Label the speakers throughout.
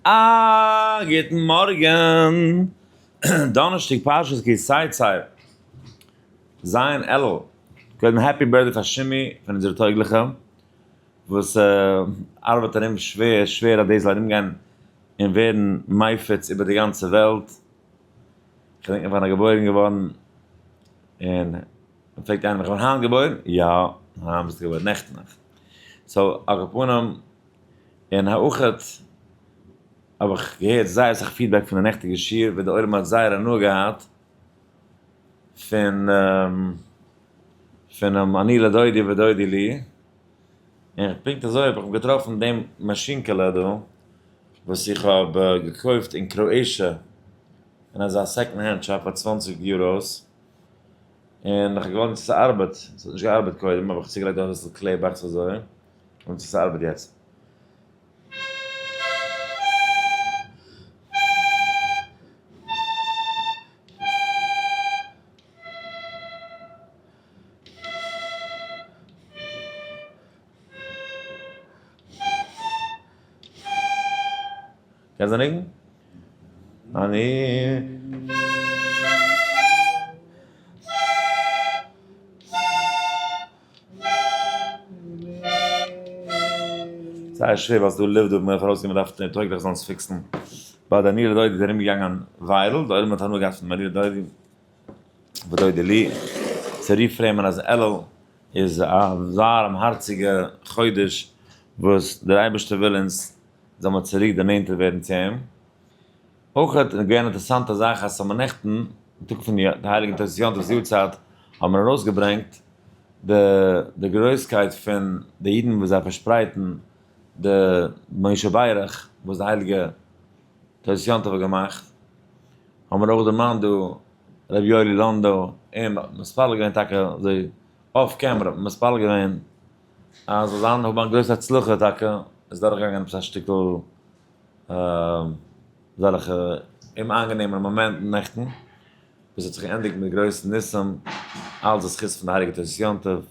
Speaker 1: א גוטן מארגן, דאנערשטאג פרשת כי תצא, ז' אלול, קודם happy birthday פאר שימי פון אונזערע טויגליכע וואס ארבעט ארום שווער שווער אז דאס זאל ארומגיין און ווערן מפיץ איבער די גאנצע וועלט, כ'געדענק נאך ווען ער געבוירן געווארן און מ'פרעגט איינעם איך בין היינט געבוירן? יא, היינט ביסטו געבוירן, נעכטן נאכט. so על כל פנים, און אויכעט האב איך געהערט זייער אסאך feedback פון די נעכטיגע שיעור ווי די עולם האט זייער הנאה געהאט פון פונעם אני לדודי ודודי לי, און פונקט אזוי האב איך געטראפן דעם מאשינקעלע דא וואס איך האב געקויפט אין קראאישע אין אזא second hand shop פאר 20 euros, און איך האב געוואלט צו ס'ארבעט, ס'האט נישט געארבעט קודם האב איך צוגעלייגט אביסל קלעבאכץ אזוי, און צו ס'ארבעט יעצט. קענסט די ניגון? אני. זייער שווער ווייל ס'דא לופט דא, מ'דארף ארויסגיין מ'דארף טויגליך זאלן עס fix ן. ביי די אני לדודי איז ארומגעגאנגען viral, די עולם האט הנאה געהאט פון אני לדודי ודודי לי, צו reframe ען אז אלול איז א ווארעמהארציגע חודש וואס דער אייבערשטער וויל אונז זאל מען צוריק דערנענטער ווערן צו אים. אויך איז געווען אינטערעסאנטע זאך אז ס'האבן נעכטן, טאג פון די הייליגן תוס' יום טוב'ס יארצייט, האבן מיר ארויסגעברענגט די די גרויסקייט פון די אידן וואס זיי פארשפרייטן די משה ברך וואס די הייליגע תוס' יום טוב האט געמאכט, האבן מיר אויך דערמאנט דא ר' יואלי לאנדא, און מתפלל געווען טאקע אזוי off camera, מתפלל געווען אז זאל זיין האבן א גרויסע הצלחה טאקע, איז דורכגעגאנגען עפעס א שטיקל אזעלכע אומאיינגענעמע מאמענטן נעכטן, וואס האט זיך געענדיגט מיט גרויס ניסים, אלץ די זכות פון די הייליגע תוס' יום טוב,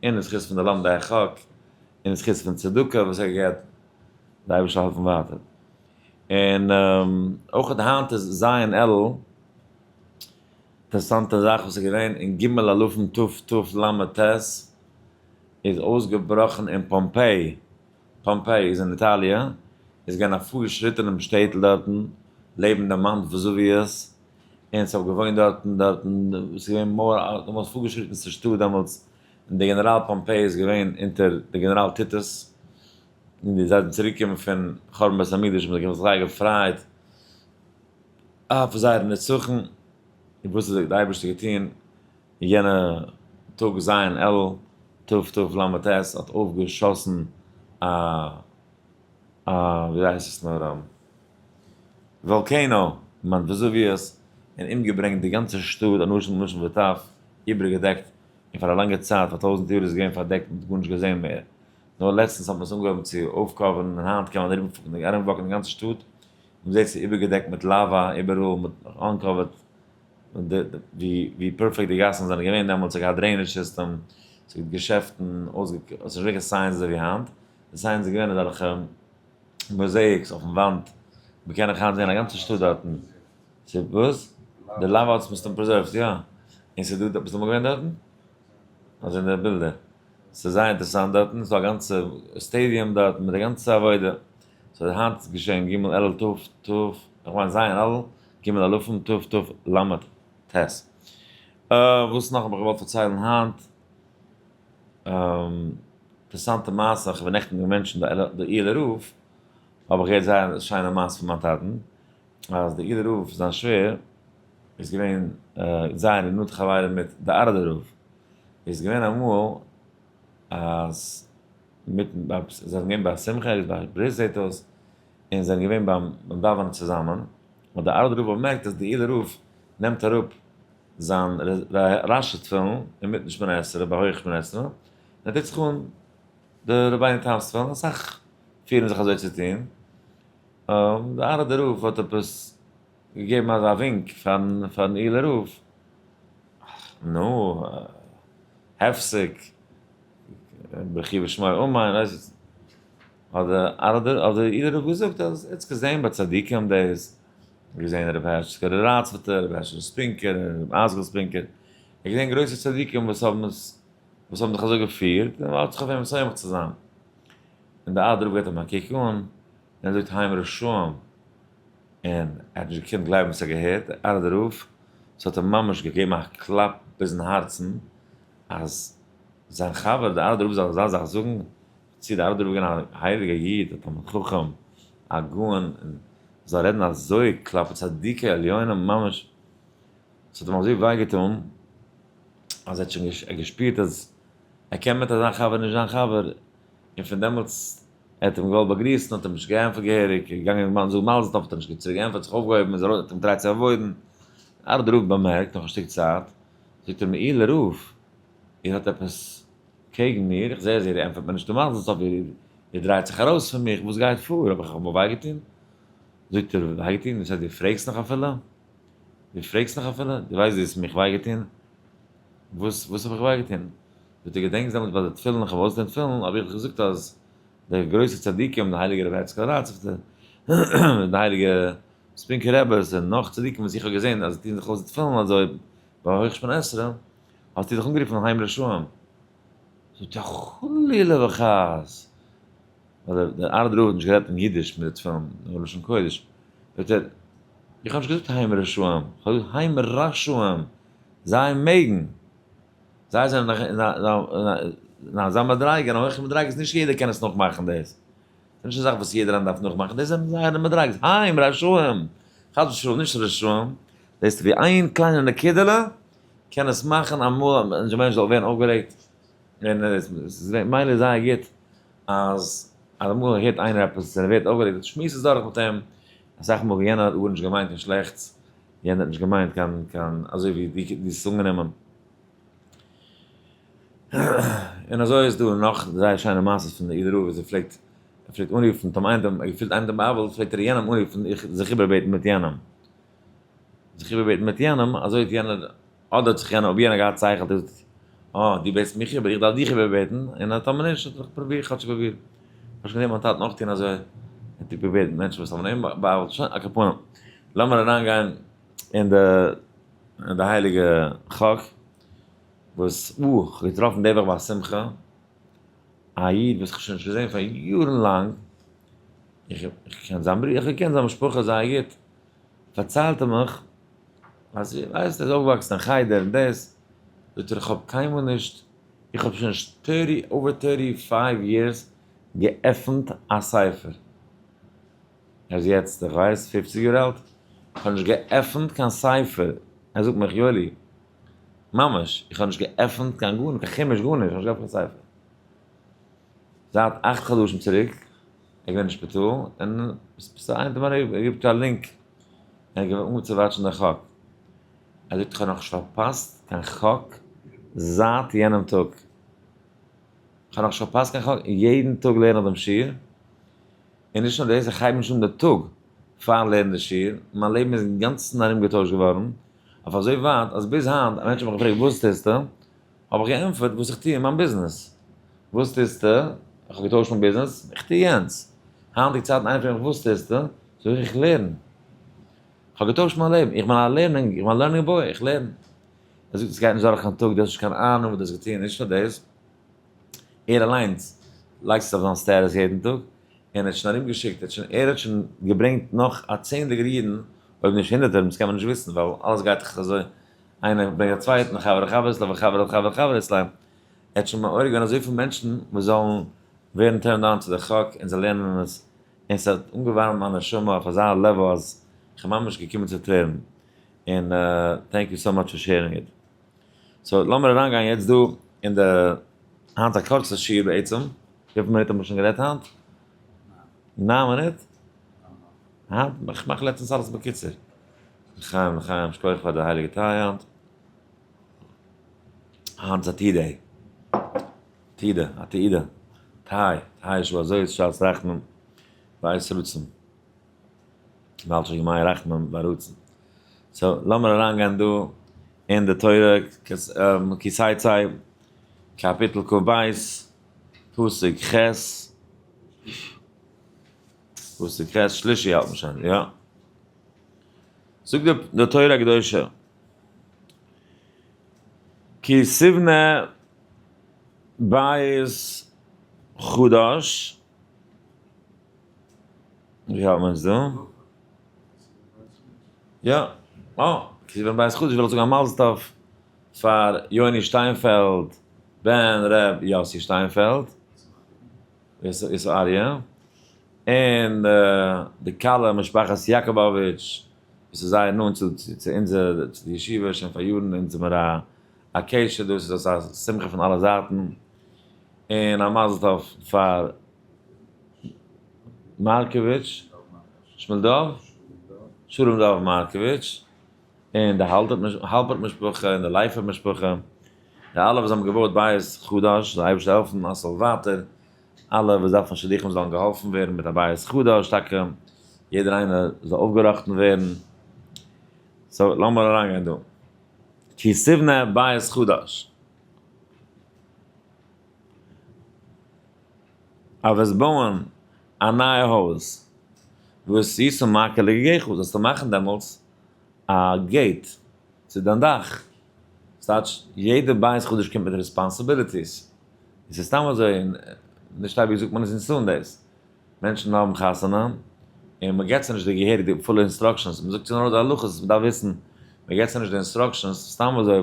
Speaker 1: און די זכות פון די לומדי החק, און די זכות פון צדקה וואס ער געבט, די אייבערשטער זאל העלפן ווייטער. און אויך היינט איז ז' אלול, אינטערעסאנטע זאך וואס איז געווען אין ג' אלפים תתל"ט, איז אויסגעבראכן אין פאמפעי, פאמפעי איז אין איטאליע, איז געווען א פארגעשריטענעם שטעטל דארטן, לעבן די Mount Vesuvius, און ס'האב געוואוינט דארטן, דארטן, ס'איז געווען more די most פארגעשריטענסטע שטאט דעמאלטס, און די גענעראל פאמפעי איז געווען אונטער די גענעראל טיטוס, און די זיי זענען צוריק געקומען פון חורבן בית המקדש האבן זיי זיך זייער געפרייט אויף זייער נצחון, און וואס האט די אייבערשטער געטון יענע טאג ז' אלול תתל"ט האט אויפגעשאסן א א ווי הייסט עס נאר volcano Mount Vesuvius און אומגעברענגט די גאנצע שטאט אנשים נשים וטף איבערגעדעקט און פאר א לאנגע צייט פאר טויזנט יאר איז עס געווען פארדעקט מען האט גארנישט געזען מער נאר לעצטנס האט מען עס אנגעהויבן צו אויף cover ן און היינט קען מען ארום walk ן די גאנצע שטאט מען זעט ס'איז איבערגעדעקט מיט לאווא איבעראל מיט uncovered ווי perfect די גאסן זענען געווען דעמאלטס, ס'האט געהאט drainage system, ס'האט געשעפטן, ס'איז נישט געווען קיין signs אזוי ווי היינט, די signs איז געווען אזעלכע mosaics אויפן וואנט, מ'קען נאך היינט זען א גאנצע שטאט דארטן, וואס? די לאווא האט עס מסתם preserved, יא, און ס'איז דא, ביסט אמאל געווען דארטן? אזוי אין די בילדער, ס'איז זייער אינטערעסאנט דארטן, ס'איז דא א גאנצע stadium דארטן מיט די גאנצע עבודה, ס'איז היינט געשען ג' אלול ת ת, איך מיין ז' אלול, ג' אלפים תתל"ט. וואס נאך האב איך געוואלט פארציילן היינט? אינטערעסאנטע מעשה, איך בין נעכטן גע mention ט די איהעלער רב, האב איך געהערט זייער א שיינע מעשה פון מיין טאטן, אז די איהעלער רב זיין שווער איז געווען זייער נאנטע חברים מיט די אראדער רב, איז געווען אמאל אז מיטן זיי זענען געווען ביי א שמחה, ער איז ביי א ברית זעהט אויס, און זיי זענען געווען ביים דאווענען צוזאמען, האט די אראדער רב באמערקט אז די איהעלער רב נעמט אראפ זיין רש"י תפילין אינמיטן שמונה עשרה ביי הויך שמונה עשרה, און ער טוט זיך אן די רבינו תם'ס תפילין, אסאך פירן זיך אזוי צו טון, די אראדער רב האט עפעס געגעבן אזא ווינק פארן איהעלער רב, נו, הפסק, ברכי ושמואל אמן, ווייס איך. האט דער אידער רב געזאגט אז ער האט עס געזען ביי צדיקים דאס, ער האט געזען רבי הערש ראצפערטער, רבי הערשעלע ספינקער, רבי אייזיקל ספינקער, ער האט געזען גרויסע צדיקים וואס האבן עס, וואס האבן זיך אזוי געפירט, און האט זיך אויף אים סומך צו זיין. און דער אדער רב געבט אים א קוק אן, און ער זאגט הם רשעים, און ער האט נישט געקענט גלייבן וואס ער האט געהערט, דער אדער רב, ס'האט אים ממש געגעבן א קלאפ ביזן הארצן, אז זיין חבר דער אדער רב זאל אזא זאך זאגן, צו דער אדער רב געווען א הייליגער איד, א תלמיד חכם, א גאון, און זאל רעדן אזוי כלפי צדיקי עליונים ממש, ס'האט אים אזוי וויי געטאן, אז ער האט שוין געשפירט אז ער קען מיט אזא חבר נישט זיין חבר, און פון דעמאלטס, ער האט אים געוואלט באגריסן האט ער אים נישט געענטפערט געהעריג, ער איז געגאנגען זאגן מזל טוב האט ער נישט צוריק געענטפערט, זיך אויפגעהויבן איז ארויס, האט אים געטרייט צו avoid ן, אדער רב באמערקט נאך א שטיק צייט, זאגט ער מעיל רב, איר האט עפעס קעגן מיר, איך זע אז איר ענטפערט מיר נישט די מזל טוב, איר דרייט זיך ארויס פון מיך, וואס גייט פאר, האב איך אמאל וויי געטון? זאגט ער, וויי געטון? וואס הייסט דו פרעגסט נאך אפילו? דו פרעגסט נאך אפילו? דו ווייסט דו האסט מיך וויי געטון? וואס וואס האב איך וויי געטון? זאגט ער, געדענקסט דעמאלטס ביי די תפילין, איך האב אויסגעלערנט תפילין, האב איך געזאגט אז די גרויסע צדיקים, די הייליגע רבי הערצקל ראצפערטער, די הייליגע ספינקער רעבעס און נאך צדיקים וואס איך האב געזען אז זיי טוען זיך אויס די תפילין אזוי ביי הויך שמונה עשרה, האסטו דיך אנגערופן הם רשעים. זאגט ער חלילה וחס! ווייל דער ארדער רב האט נישט גערעדט אין אידיש מיט די תפילין, נאר לשון קודש. זאגט ער, איך האב נישט געזאגט הם רשעים, איך האב געזאגט הם רשעים, זיי מעגן. זיי זענען נאך אין אזא מדריגה, אין א הויכע מדריגה, נישט יעדער קען עס נאכמאכן דאס. ס'איז נישט א זאך וואס יעדער איינער דארף נאכמאכן, דאס זענען זייערע מדריגות, הם רשעים! חס ושלום, נישט רשעים. דאס איז ווי איין קליינע נקודה'לע קען עס מאכן אמאל אז א מענטש זאל ווערן אויפגערעגט, און עס איז מילא זייער גוט אז אמאל הערט איינער עפעס און ער ווערט אויפגערעגט, שמועס עס דורך מיט אים, אסאך מאל יענער האט גארנישט געמיינט קיין שלעכטס, יענער האט נישט געמיינט קיין קיין אזוי ווי דו האסט עס אנגענומען. און אזוי איז דא נאך זייער שיינע מעשות פון די אידער רב וואס ער פלעגט ער פלעגט אנרופן טאמער איינער האט געפילט איינער האט אים בא'עוול'ט פלעגט ער יענעם אנרופן זיך איבערבעטן מיט יענעם. זיך איבערבעטן מיט יענעם, אזוי האט יענער, אדער האט זיך יענער, אויב יענער געהאט שכל האט ער געזאגט, אה, דו בעטסט מיך איבער, איך דארף דיך איבערבעטן, און טאמער נישט, האט ער זיך פרובירט, כאטש פרובירט. כ'האב שוין געזען מיין טאטן אויך טון אזוי, ער האט איבערגעבעטן מענטשן וואס האבן אים בא'עוול'ט, שוין, על כל פנים, לאמיר אריינגיין אין די, אין די הייליגע חק, וואס, אה, כ'האב געטראפן די וואך ביי א שמחה, א איד וואס כ'האב שוין נישט געזען פאר יארן לאנג, איך קען זיין ברודער, איך קען זיין משפחה זייער גוט, פארציילט ער מיך אז איר ווייסט ער איז אויפגעוואקסן אין חדר און דאס, זאגט ער איך האב קיינמאל נישט, איך האב שוין נישט thirty over thirty five years געעפנט א ספר, ער איז יעצט איך ווייס פופציג יאר אלט, איך האב נישט געעפנט קיין ספר, ער זאגט מיך יואלי ממש איך האב נישט געעפנט קיין גארנישט קיין חומש גארנישט איך האב נישט געעפנט קיין ספר זייט אכט חדשים צוריק. ער איז געווען אין שפיטאל, און ס'איינער האט אים געגיבט א link, ער האט אנגעהויבן צו watch ן די חק, ער זאגט איך האב נאכנישט פארפאסט קיין חק זייט יענעם טאג, איך האב נאכנישט פארפאסט קיין חק, יעדן טאג לערן איך דעם שיעור, און נישט נאר דאס, איך הייב נישט אן די טאג פארן לערנען די שיעור, מיין לעבן איז אינגאנצן ארומגעטוישט געווארן, אויף אזוי ווייט אז ביז היינט, א מענטש האט מיך געפרעגט וואס טוסטו? האב איך געענטפערט וואס איך טו אין מיין ביזנעס. וואס טוסטו? איך האב געטוישט מיין ביזנעס, איך טו יענץ. היינטיגע צייטן איינער פרעגט מיך וואס טוסטו? זאג איך איך לערן. איך האב געטוישט מיין לעבן, איך בין א learning, איך בין א learning boy, איך לערן. ער זאגט עס גייט נישט דורך קיין טאג, דו האסט נישט קיין אהנונג וואס דו האסט געטון, נישט נאר דאס, ער אליינס לייגט עס אויף זיין status יעדן טאג, און ער האט שוין ארומגעשיקט, ער האט שוין, ער האט שוין געברענגט נאך א צענדליגער אידן, אויב נישט הונדערטער, דאס קען מען נישט וויסן, ווייל אלעס גייט דאך אזוי איינער ברענגט א צווייטן, חבר חבר אצלו וחבר חבר חבר אצלו, ער האט שוין מעורר געווען אזויפיל מענטשן וואס זאלן ווערן turned on צו די חק און זיי לערנען עס, און ס'האט אנגעווארעמט מיין נשמה אויף אזא level אז כ'בין ממש געקומען צו טרערן, און thank you so much for sharing it. So לאמיר אריינגיין יעצט דא אין די, היינט א קורצע שיעור בעצם, וויפיל מינוט האט מען שוין גערעדט היינט? ניין מינוט? היינט? איך מאך לעצטנס אלעס בקיצור. לחיים לחיים, שכוח פאר די הייליגע טיי היינט. היינט איז א tea day. תידה, א תידה. טיי, טיי איז שוין אזוי שעת רחמים ועת רצון. מ'האלט שוין ימי רחמים ורצון. So לאמיר אריינגיין דא אין די תורה, כי תצא, קאפיטל כ"ב, פסוק ח'. וואס איז כעת שלישי האלט מען שוין, יא. זאגט די תורה הקדושה, כי תבנה בית חדש, ווי האלט מען עס דא? יא, אה, כי תבנה בית חדש וויל איך זאגן א מזל טוב פאר יוני שטיינפעלד בן ר' יוסי שטיינפעלד, יוסף אריה, און די כלה משפחת יאקאבאוויטש וואס איז זייער נאנט צו אונזער צו די ישיבה שוין פאר יארן, אונז האמיר א קשר דא, ס'איז אזא שמחה פון אלע זייטן, און א מזל טוב פאר מארקאוויטש, שמואל דוב? שלום דוב מארקאוויטש, און די האלפערט משפחה און די לייפער משפחה, די אלע וואס האבן געבויט בית חדש, זאל אייבערשטער העלפן אז ס'זאל ווייטער, אלע וואס דארפן שידוכים זאלן געהאלפן ווערן מיט א בית חדש טאקע, יעדער איינער זאל אויפגעראכטן ווערן, so לאמיר אריינגיין דא, כי תבנה בית חדש. אז וועסט בויען א נייע הויז, ועשית מעקה לגגך, זאלסטו מאכן דעמאלטס א gate צו דיין דאך, ס'טייטש יעדע בית חדש קומט מיט responsibilities, און ס'איז סתם אזוי, נישט אייביג זאגט מען עס אונז טוען דאס, מענטשן האבן חתונה און מ'געט זיי נישט די געהעריגע די פולע instructions, מ'זאגט זיי נאר די הלכות וואס מ'דארף וויסן, מ'געט זיי נישט די instructions סתם אזוי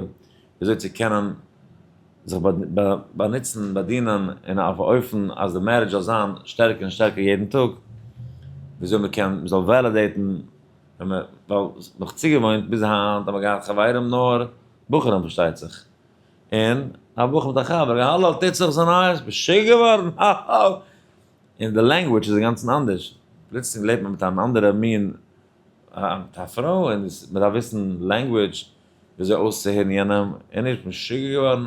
Speaker 1: וויאזוי צו קענען זיך באנוצן, באדינען אין א אופן אז די marriage זאל זיין שטערקער און שטערקער יעדן טאג, וויאזוי מ'קען, מ'זאל validate ן ווען מ', ווייל מ'האט זיך צוגעוואוינט ביז היינט האט מען געהאט חברים נאר בחורים פארשטייט זיך, און א בחור מיט א חבר, האלא טוט זיך זיין נייעס, משוגע געווארן, האהא, און די language איז אינגאנצן אנדערש, פלוצלינג לעבט מען מיט אן אנדערע מין, מיט א פרוי, און מ'דארף וויסן language וויאזוי אויסצוהערן יענעם, און נישט משוגע געווארן,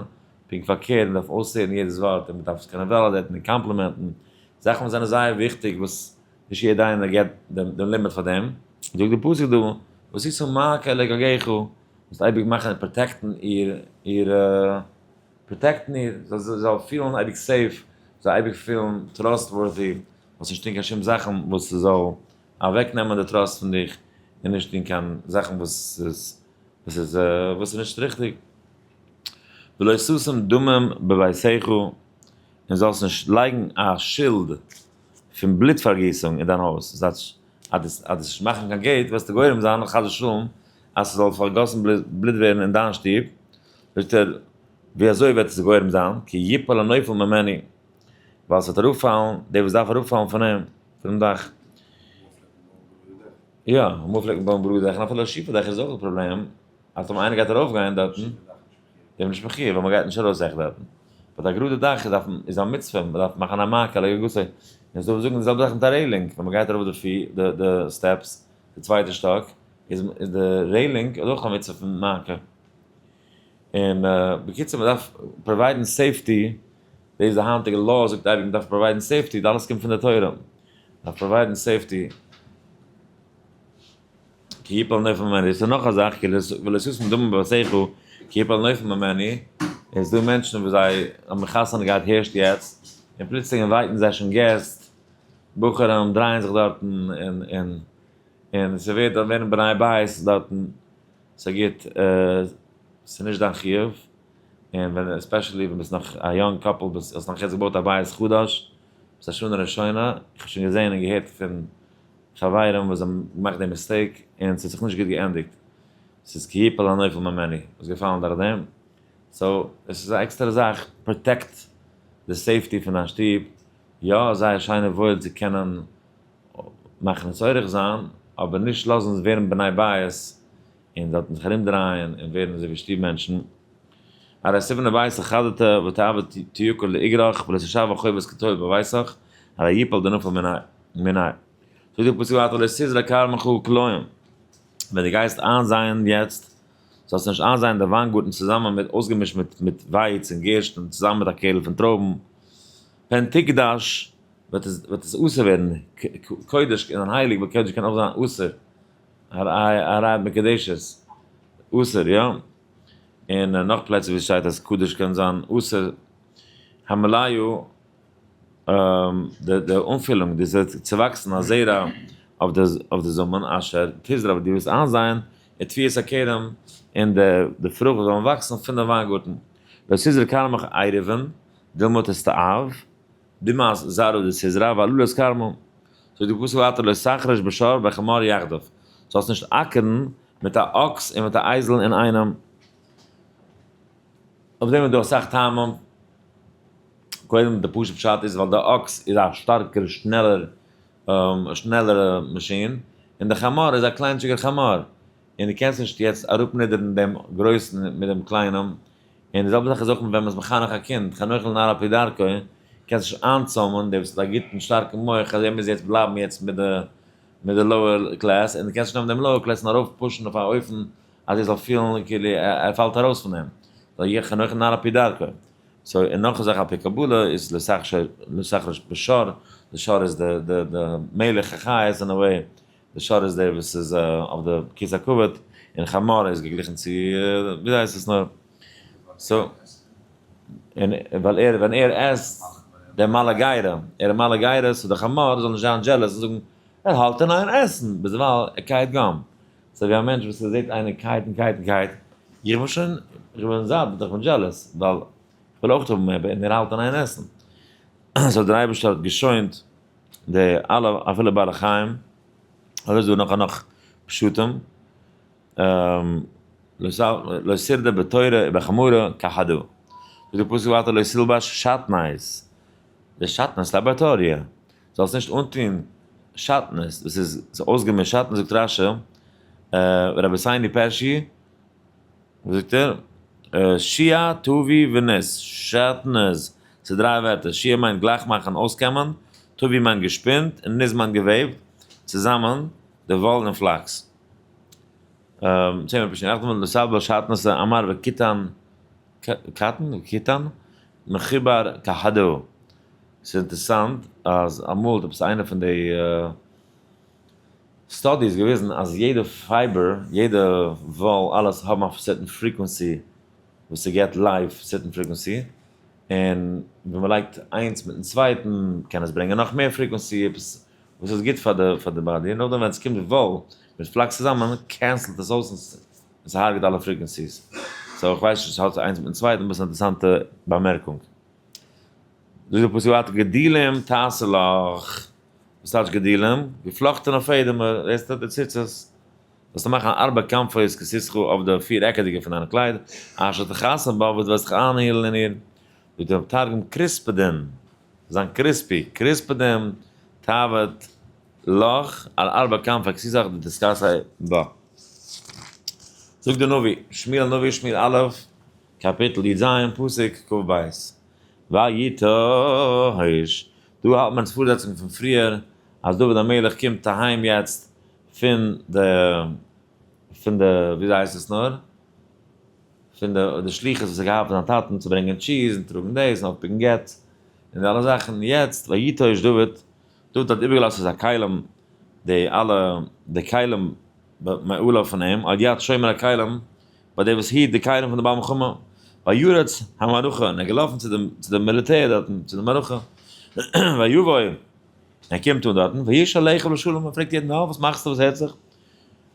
Speaker 1: פונקט פארקערט, מ'דארף אויסהערן יעדעס ווארט, און מ'דארף עס קענען validate ן און compliment ן, זאכן וואס זענען זייער וויכטיג וואס נישט יעדער איינער געבט דעם לימוד פאר דעם. זאגט די פסוק דא, ועשית מעקה לגגך, זאלסט אייביג מאכן און protect ן איר, איר protect ן איר, זי זאל פילן אייביג safe, זאל אייביג פילן trustworthy, זאלסט נישט טון קיין שום זאכן וואס ס'זאל אוועקנעמען די trust פון דיך, און נישט טון קיין זאכן וואס איז וואס איז וואס איז נישט ריכטיג. ולא תשים דמים בביתך, און זאלסט נישט לייגן א שילד פון בלוט פארגיסונג אין דיין הויז, דאס הייסט אז דו וועסט נישט מאכן קיין gate וועסטו גורם זיין חס ושלום אז ס'זאל פארגאסן בלוט ווערן אין דיין שטוב, זאגט ער, ווי אזוי וועט עס גורם זיין, כי יפול הנופל ממנו, ווייל ס'וועט אראפפאלן דער וואס דארף אראפפאלן פון אים, פונעם דאך. יא, אמאל פלעגט מען בויען גראדע דעכער, אפילו א שיפע דעכער איז אויך א פראבלעם, אז טאמער איינער גייט ארויפגיין דארטן, איז מען נישט מחיוב ווייל מ'גייט נישט ארויס עכט דארטן. but א גראדע דאך איז דארף איז א מצוה, מ'דארף מאכן א מעקה לגגו. און ס'דא וואס זאגן די זעלבע זאך מיט א railing, ווען מ'גייט ארויף די פי די די steps, די צווייטע שטאק, איז איז די railing איז אויך א מצוה פון מעקה. און בקיצור מ'דארף provide ן safety, דאס איז די היינטיגע law זאגט אייביג מ'דארף provide ן safety, די אלעס קומט פון די תורה, מ'דארף provide ן safety. כי יפול הנופל ממנו, דאס איז נאך א זאך, כי ולא תשים דמים בביתך, כי יפול הנופל ממנו, איז דא מענטשן וואס זיי האבן חתונה געהאט הערשט יעצט, און פלוצלינג invite ן זיי שוין געסט, בחורים דרייען זיך דארטן, און און און ס'ווערט דארט ווערן בני בית דארטן, ס'גוט, ס'נישט דיין חיוב, און ווען especially ווען ביסט נאך א young couple, ביסט האסט נאך יעצט געבויט א בית חדש, ביסט א שנה ראשונה, איך האב שוין געזען און געהערט פון חברים וואס האבן געמאכט די mistake און ס'האט זיך נישט גוט געענדיגט, ס'איז כי יפול הנופל ממנו, איז געפאלן דורך דעם, so עס איז א עקסטערע זאך, protect די safety פון דיין שטוב, יא זייער שיין און וואויל צו קענען מאכן צורך זיין, אבער נישט לאזן ווערן בני בית און דארטן זיך ארומדרייען און ווערן אזוי ווי שטוב מענטשן. הרי תבנה בית לחדתה ותעבד תיקר לאגרך ולא תשב החובת כתוב בביתך, הרי יפול דנפל מיניה. זאגט דער פסוק ווייטער לא תזרע כרמך כלאים, ווען דו גייסט איינזייען יעצט, זאלסטו נישט איינזייען די וויינגארטן צוזאמען מיט אויסגעמישט מיט מיט ווייץ און גערשט און צוזאמען מיט א קערל פון טרויבן, פן תקדש וועט עס וועט עס אסור ווערן, קודש קען זיין הייליג but קודש קען אויך זיין אסור, הרי את מקודשת, אסור יא, און נאך פלעצער ווי עס שטייט אז קדוש קען זיין אסור, המלאה. די אנפילונג, די זאל צואוואקסן א זרע אויף די זאמען, אשר תזרע וואס דו וועסט איינזייען, ותבואת הכרם, און די פרוכט זאלן וואקסן פון די וויינגארטן. לא תזרע כרמך עירובין, דילמא תסתאב, דמעת זרעא דתזרע, ועלולת כרמא. זאגט די פסוק ווייטער לא תחרוש בשור ובחמור יחדיו, זאלסט נישט אקערן מיט א אקס און מיט א אייזל אינאיינעם. אויף דעם איז דא אסאך טעמים, קודם די פשוט פשט איז ווייל די אקס איז א שטארקער שנעלער שנעלערע מאשין, און די חמור איז א קליינטשיגער חמור, און דו קענסט נישט יעצט אראפנידערן דעם גרויסן מיט דעם קליינעם, און די זעלבע זאך איז אויך ווען מ'איז מחנך א קינד, חנוך לנער על פי דרכו, קענסט נישט איינצוימען דער וואס האט א גוטן שטארקן מח אז ער מוז יעצט בלייבן יעצט מיט די מיט די lower class, און דו קענסט נישט נעמען דעם lower class און ארויף push ן אויף א אופן אז ער זאל פילן כאילו ער פאלט ארויס פון דעם, זאל יהיה חנוך לנער על פי דרכו. so און נאך א זאך על פי קבלה איז לא תחרוש בשור, די שור איז די די די מלך החיות אין א way, די שור איז דער וואס איז אויף די כסא הכבוד, און חמור איז געגליכן צו וויאזוי הייסט עס נאר, so און ווייל ער ווען ער עסט דער מעלה גרה, ער איז מעלה גרה so די חמור זאל נישט זיין jealous און זאגן ער האלט אין איין עסן ביזדערווייל ער קייט gum, ס'איז ווי א מענטש וואס ער זעט איינער קייט און קייט און קייט, איך בין שוין, איך בין זאט, but איך בין jealous, ווייל איך וויל אויך האבן מער, און ער האלט אין איין עסן. so דער אייבערשטער האט געשוינט די אלע אפילו בעלי חיים, אזוי איז דא נאך נאך פשטים, לא תרדה בתורא ובחמורא כחדא. זאגט דער פסוק ווייטער לא תלבש שעטנז, די שעטנז לאבארטאריע, זאלסט נישט אנטון שעטנז, דאס איז אויסגעמישט שעטנז זאגט רש"י, רבותינו פירשו, וואס זאגט ער? שוע טווי ונז, שעטנז, ס'איז דריי ווערטער, שוע מיינט גלייך מאכן אויסקעמען, טווי מיינט געשפינט, און נז מיינט געוועבט, צוזאמען, די וואל און פלאקס. אמר וקיטן, קטן? וקיטן? מחובר כחדא. ס'איז אינטערסאנט אז אמאל האט עפעס איינער פון די studies געוויזן אז יעדע fiber, יעדע וואל, אלעס האבן א certain frequency וואס ס'געט life, certain frequency, און ווען מ'לייגט איינס מיטן צווייטן קען עס ברענגען נאך מער frequency, עפעס וואס איז גוט פאר די body, און נאכדעם ווען ס'קומט וואל מיט flax צוזאמען cancel ט עס אויס און ס'הרג'ט אלע frequencies. so איך ווייס נישט צו ס'האט איינס מיטן צווייטן but ס'איז א אינטערעסאנטע באמערקונג. זאגט דער פסוק ווייטער גדילים תעשה לך, וואס טייטש גדילים? געפלאכטענע פעדעמער, דאס איז די ציצית, זאלסטו מאכן ארבע כנפות כסותך אויף די פיר עקעדיגע פון דיינע קלייד, אשר תכסה בה וואס דו וועסט זיך איינהילן אין איר, זאגט דער תרגום כרספדין, זיין crispy, כרספדין תעביד לך על ארבע כנפי כסותך דתתכסי בה. זאגט דער נביא, שמואל הנביא שמואל א', קאפיטל י"ז פסוק כ"ב, ויטוש, דא האלט מען עס פארזעצונג פון פריער, אז דוד המלך קומט אהיים יעצט פון די, פון די, וויאזוי הייסט עס נאר? פון די די שליחות וואס ער געהאט פון זיין טאטן צו ברענגען cheese און טראגן דאס און אויפ pick ן גט און די אלע זאכן, יעצט ויטוש דוד, דוד האט איבערגעלאזט פאר זיין כלים די אלע די כלים מעליו פון אים, על יד שומר הכלים, ביי דער וואס היט די כלים פון די בעל מלחמה, וירץ המערכה, און ער איז געלאפן צו די צו די מיליטער דארטן, צו די מערכה, ויבוא, ער קומט אן דארטן, וישאל אחיו לשלום, ער פרעגט יעדן, אה, וואס מאכסטו, וואס הערט זיך?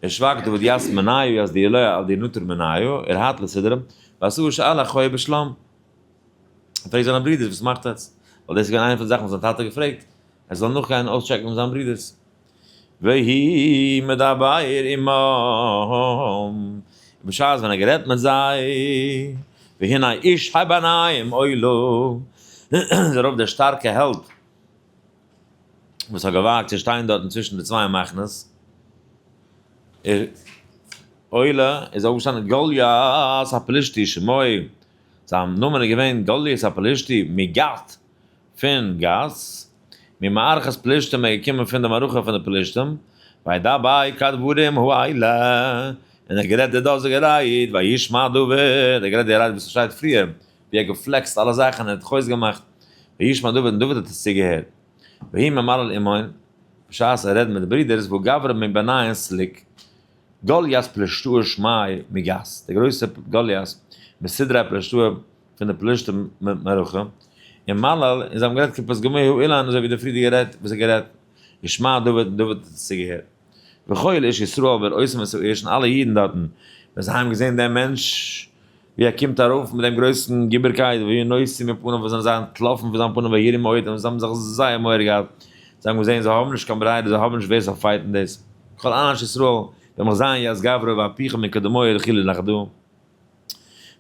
Speaker 1: ושבק דוד ית מניו ית דיולא על די נוטר מניו, ער האט לסדרם, ועשו שאל אחוה בשלום. ער פרעגט זיינע ברידערס, וואס מאכט עטס? ווייל דאס איז געווען איינע פון די זאכן וואס זיין טאטע האט געפרעגט, ער זאל נאכגיין אויסטשעקן מיט זיין ברידערס. ויהי מדבר עמם, בשעת ווען ער גערעדט מיט זיי, והנה איש הביניים עולה, איז ארויף דער שטארקע העלד, וואס האט געוואגט צו שטיין דארטן צווישן די צוויי מחנות, עולה איז אויפגעשטאנען גלית הפלישתי שמו, זיין נאמען איז געווען גלית הפלישתי מגת, פון גת, ממערכת פלישתים ער איז געקומען פון די מערכה פון די פלישתים, וידבר כדברים האלה, און ער האט גערעדט די דאזיגע רייד, וישמע דוד, ער האט גערעדט די רייד וואס עס שטייט פריער, ווי ער האט גע flex ט אלע זאכן און ער האט חוזק געמאכט, וישמע דוד, און דוד האט עס צוגעהערט. ויהי ממלל עמו, בשעת ער רעדט מיט די ברידערס, וגברא מביניהן סליק, גלית פלשתאה שמיה מגת, דער גרויסער גלית, מסדרי פלשתאה, פון די פלשתים מערכה, און מלל, און זיי האבן גערעדט כפתגמי האילן אזוי ווי די פריערדיגע רעדט וואס האט גערעדט, ושמע דוד און דוד האט עס צוגעהערט. וכל איש ישראל בראותם את האיש און אלע אידן דארטן ווען זיי האבן געזען דעם מענטש ווי ער קומט ארויף מיט דעם גרויסן גיבורקייט וינוסו מפניו וואס זענען זיי אנטלאפן פון זיין פנים ויראו מאוד און זיי האבן זיך זייער מורא געהאט, זיי האבן געזען זיי האבן נישט קיין ברירה זיי האבן נישט ווער ס'זאל fight ן דאס, כל אנש ישראל ווען מיך זיין יתגברו והפיכו מקדמוהי דחילו נחדא.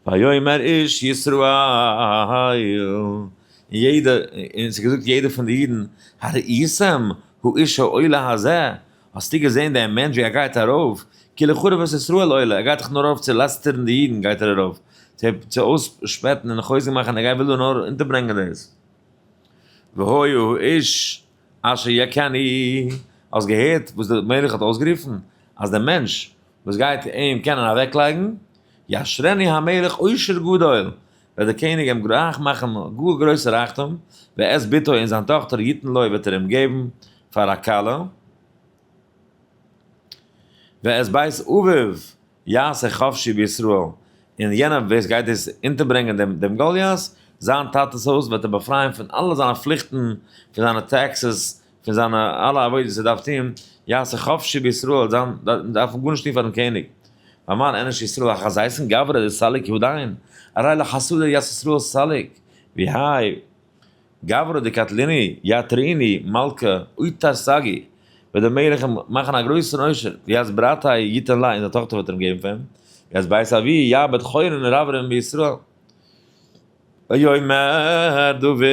Speaker 1: ויאמר איש ישראל, און יעדער, און ס'איז געזאגט יעדער פון די אידן, הראיתם האיש העולה הזה, האסטו געזען דעם מענטש ווי ער גייט ארויף, כי לחרף את ישראל עולה, ער גייט דאך נאר ארויף צו לעסטערן די אידן גייט ער ארויף, צו אויסשפעטן און חוזק מאכן, ער גייט וויל דא נאר אונטערברענגען דאס. והיה האיש אשר יכנו, האסט געהערט וואס דער מלך האט אויסגערופן, אז דער מענטש וואס גייט אים קענען אוועקלייגן, יעשרנו המלך עושר גדול, וועט דער קעניג אים רייך מאכן גאר גרויסע רייכטום, ואת בתו און זיין טאכטער יתן לו וועט ער אים געבן פאר א כלה, ואת בית אביו יעשה חפשי בישראל, און יענער ווער עס גייט דאס אונטערברענגען דעם גוליית, זיין טאטע'ס הויז וועט ער באפרייען פון אלע זיינע פליכטן, פון זיינע taxes, פון זיינע אלע עבודות ער דארף טון, יעשה חפשי בישראל, זיין דארף מען גארנישט טון פארן קעניג. ויאמר אנש ישראל החזיתן גברא דסליק הדין, הרי לחסדא ית ישראל סליק, והאי גברא דקטלינהו יעתרינהו מלכא עוטר סגי, וועט דער מלך אים מאכן א גרויסן עושר, וית ברתיה יתן לה, און זיין טאכטער וועט ער אים געבן פאר אים, וית בית אבוה יעביד חורין רברבין בישראל. ויאמר דוד,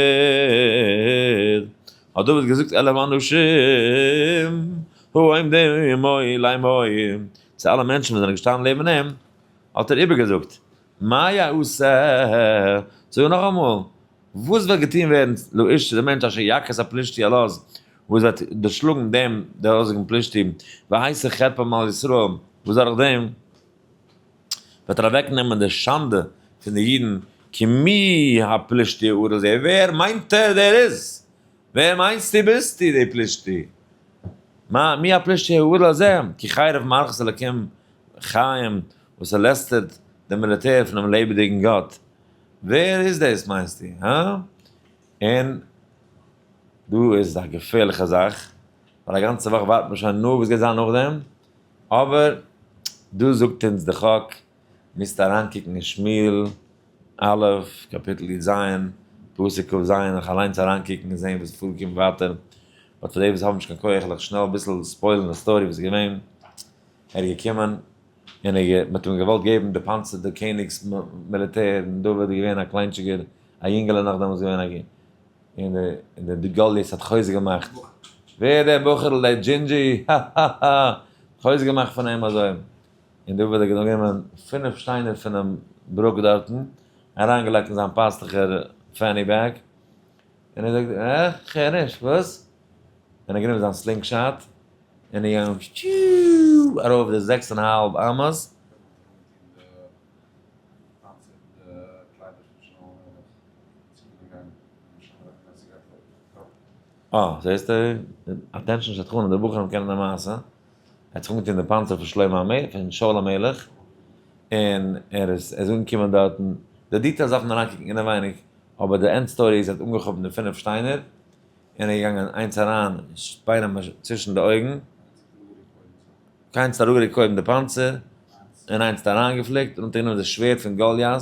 Speaker 1: האט דוד געזאגט אל האנשים העומדים עמו לאמור, צו אלע מענטשן וואס זענען געשטאנען לעבן אים, האט ער איבערגעזאגט, מה יעשה, זאג נאכאמאל, וואס וועט געטון ווערן לאיש צו דעם מענטש אשר יכה את הפלישתי הלז, וואס וועט דערשלאגן דעם דאזיגן פלישתי, והסיר חרפה מעל ישראל, וואס דורך דעם וועט ער אוועקנעמען די שאנדע פון די אידן, כי מי הפלישתי הארור הזה, ווער מיינט ער דער איז? ווער מיינסטו ביסטו די פלישתי? מה מי הפלישתי הארור הזה, כי חרף מערכות אלקים חיים, וואס ער לעסטערט די מיליטער פונעם לעבעדיגן גאט, ווער איז דאס מיינסטו, הא? און דא איז א געפערליכע זאך, ווייל א גאנצע וואך ווארט מען שוין, נו וואס גייט זיין נאכדעם? אבער דא זאגט אונז די חק, מוזט אריינקוקן אין שמואל א', קאפיטל י ז, פסוק כ ז, זיך אליינס אריינקוקן און זען וואס איז פארגעקומען ווייטער, but פאר די וואס האבן נישט קיין כח וועל איך שנעל אביסל spoil ן די story וואס איז געווען, ער איז געקומען און ער מען האט אים געוואלט געבן די פאנצער די קעניג'ס מיליטער, און דוד איז געווען א קליינטשיגער א יונגעלע נאך דעמאלטס געווען א און די גלית האט חוזק געמאכט, ווער דער בחור'ל דער דזשינדזשי, האהאהא, חוזק געמאכט פון אים אזוי, און דוד האט גענומען פינף שטיינער פונעם ברוק דארטן, אריינגעלייגט אין זיין פאסטוכער fanny bag, און ער זאגט, אה, כ'הער נישט, וואס? און ער האט גענומען זיין slingshot, און איז געגאנגען פשששששש ארויף די זעקס און א האלב אמות. אה, זעסטו? attention שדכנים, די בחורים קענען די מעשה. ער האט זיך אנגעטון די פאנצער פון שלמה המלך, פון שאול המלך, און ער איז ער איז אנגעקומען דארטן, די details דארף מען אריינקוקן אינעווייניג, אבער די end story איז ער האט אנגעכאפט די פינף שטיינער, און ער איז געגאנגען איינס אריין שפיינען צווישן די אויגן, קיינס האט אראפגערוקט קודם די פאנצער, און איינס האט אריינגעפליקט, און האט ער גענומען די שווערד פון גוליית,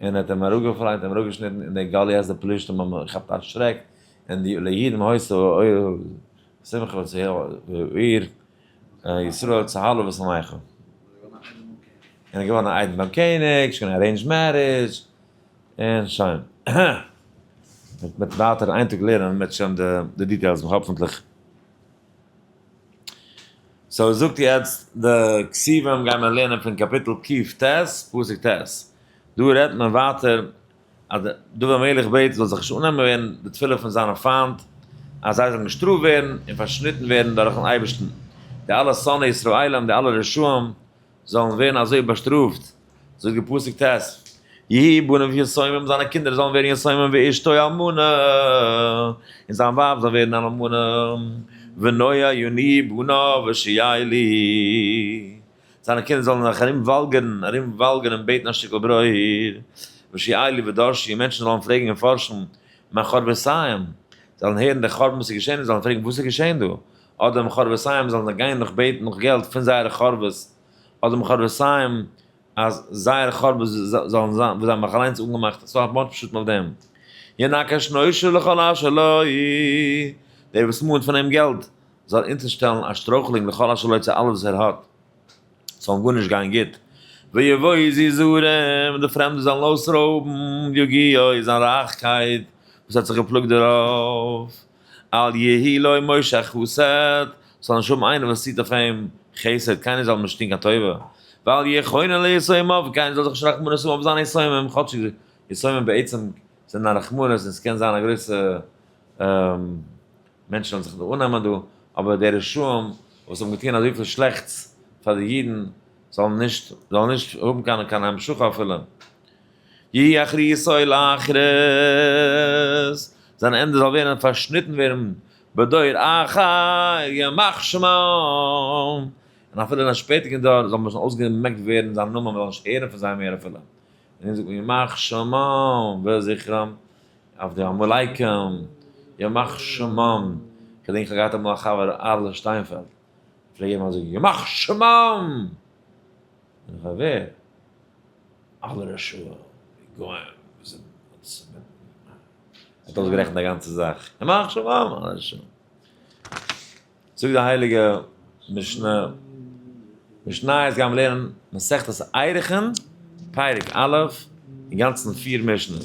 Speaker 1: און האט אים אראפגעפלייט אים אראפגעשניטן און דער גלית די פלישתים האבן געכאפט א שרעק און די ליהודים היתה שמחה והעיר ישראל צהלה ושמחה. און איז געווארן א איידעם ביים קעניג, שוין arranged marriage, און שוין. מ'וועט ווייטער איין טאג לערנען מיט שוין די details האפענטליך. so זאגט יעצט די כתובים גייען מיר לערנען פון קאפיטל ק ט פסוק ט', דא רעדט מען ווייטער אז דוד המלך בעט זאל זיך נישט אננעמען ווערן די תפילה פון זיינע פיינט אז זיי זאלן געשטראפט ווערן און פארשניטן ווערן דורכן אייבערשטן, די אלע שונאי ישראלים די אלע רשעים זאלן ווערן אזוי באשטראפט, זאגט די פסוק ט', יהיו בניו יתומים, זיינע קינדער זאלן ווערן יתומים ואשתו אלמנה, און זיין ווייב זאל ווערן אן אלמנה, ונוע ינועו בניו ושאלו, זיינע קינדער זאלן זיך ארום וואלגערן, ארום וואלגערן און בעטן א שטיקל ברויט, ושיעלו ודרשו, און מענטשן זאלן פרעגן און פארשן, מה חורבותיהם, זאלן הערן די חורבן וואס איז געשען און זאלן פרעגן וואס איז געשען דא, אדער מחורבותיהם זאלן זיי גיין נאך בעטן נאך געלט פון זייערע חורבות, אדער מחורבותיהם אז זייערע חורבות זאלן זיין וואס זיי האבן זיך אליינס אנגעמאכט, ס'איז דא א באנטש פשטים אויף דעם. ינקש נושה לכל אשר לו, דער וואס מאנט פון אים געלט זאל אונטערשטעלן א שטרויכלונג לכל אשר לו צו אלעס וואס ער האט, ס'זאל אים גארנישט גיין גוט, ויבוזו זרים, די פרעמדע זאלן אויסרויבן יגיעו זיין רייכקייט וואס האט זיך געפלאגט דערויף, אל יהי לו מושך חסד, ס'זאל נישט האבן איינער וואס ציט אויף אים חסד, קיינער זאל אים נישט טון קיין טובה, ואל יחונן ליתומיו, קיינער זאל זיך נישט רחמנות האבן אויף זיינע יתומים, כאטשיג יתומים בעצם זענען א רחמנות און ס'קען זיין א גרויסע מענטשן וועלן זיך דא אננעמען דא, אבער די רשעים וואס האבן געטון אזויפיל שלעכטס פאר די אידן זאלן נישט זאלן נישט האבן קיין קיין המשכה אפילו. יהי אחריתו לאחרית, זיין ענדע זאל ווערן פארשניטן ווערן בדור אחר ימח שמם, און אפילו אין א שפעטיגן דור זאל מען שוין אויסגעמעקט ווערן זיין נאמען, מען זאל נישט הערן פון זיי מער אפילו. און דעם זאגט מען ימח שמם וזכרם, אויף די עמלקים, ימח שמם, כ'געדענק כ'האב געהאט אמאל א חבר אהרל'ע שטיינפעלד, פלעג ער אמאל זאגן ימח שמם! און איך ווער? אלע רשעים, די גוים, וואס זענען ער האט אויסגערעכנט א גאנצע זאך, ימח שמם! אלע רשעים. זאגט די הייליגע משנה, משניות גייען מיר לערנען מסכת ערכין, פרק א', אינגאנצן פיר משניות.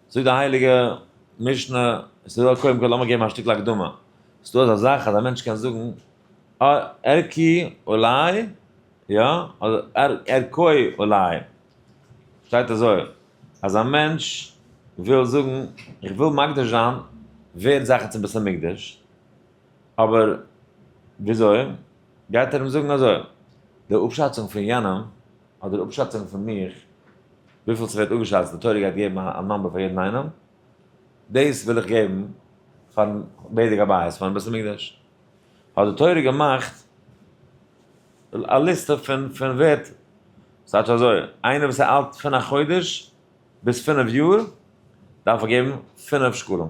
Speaker 1: זאגט די הייליגע משנה, עס איז דא קודם כל לאמיר געבן א שטיקל הקדמה, עס איז דא אזא זאך אז א מענטש קען זאגן ערכי עלי, יא, אדער ערכו עלי, שטייט אזוי, אז א מענטש וויל זאגן איך וויל מקדיש זיין ווערד זאכן צום בית המקדש, אבער וויאזוי גייט ער אים זאגן אזוי, די אפשאצונג פון יענעם אדער אפשאצונג פון מיך, וויפיל ס'ווערט אפגעשאצט, די תורה גייט געבן א number פאר יעדן איינעם, דאס וויל איך געבן פארן בדק הבית, פארן בית המקדש. האט די תורה געמאכט א ליסטע פון ווערט, ס'טייטש אזוי, איינער וואס איז אלט פון א חודש ביז 5 יאר דארף ער געבן 5 שקלים.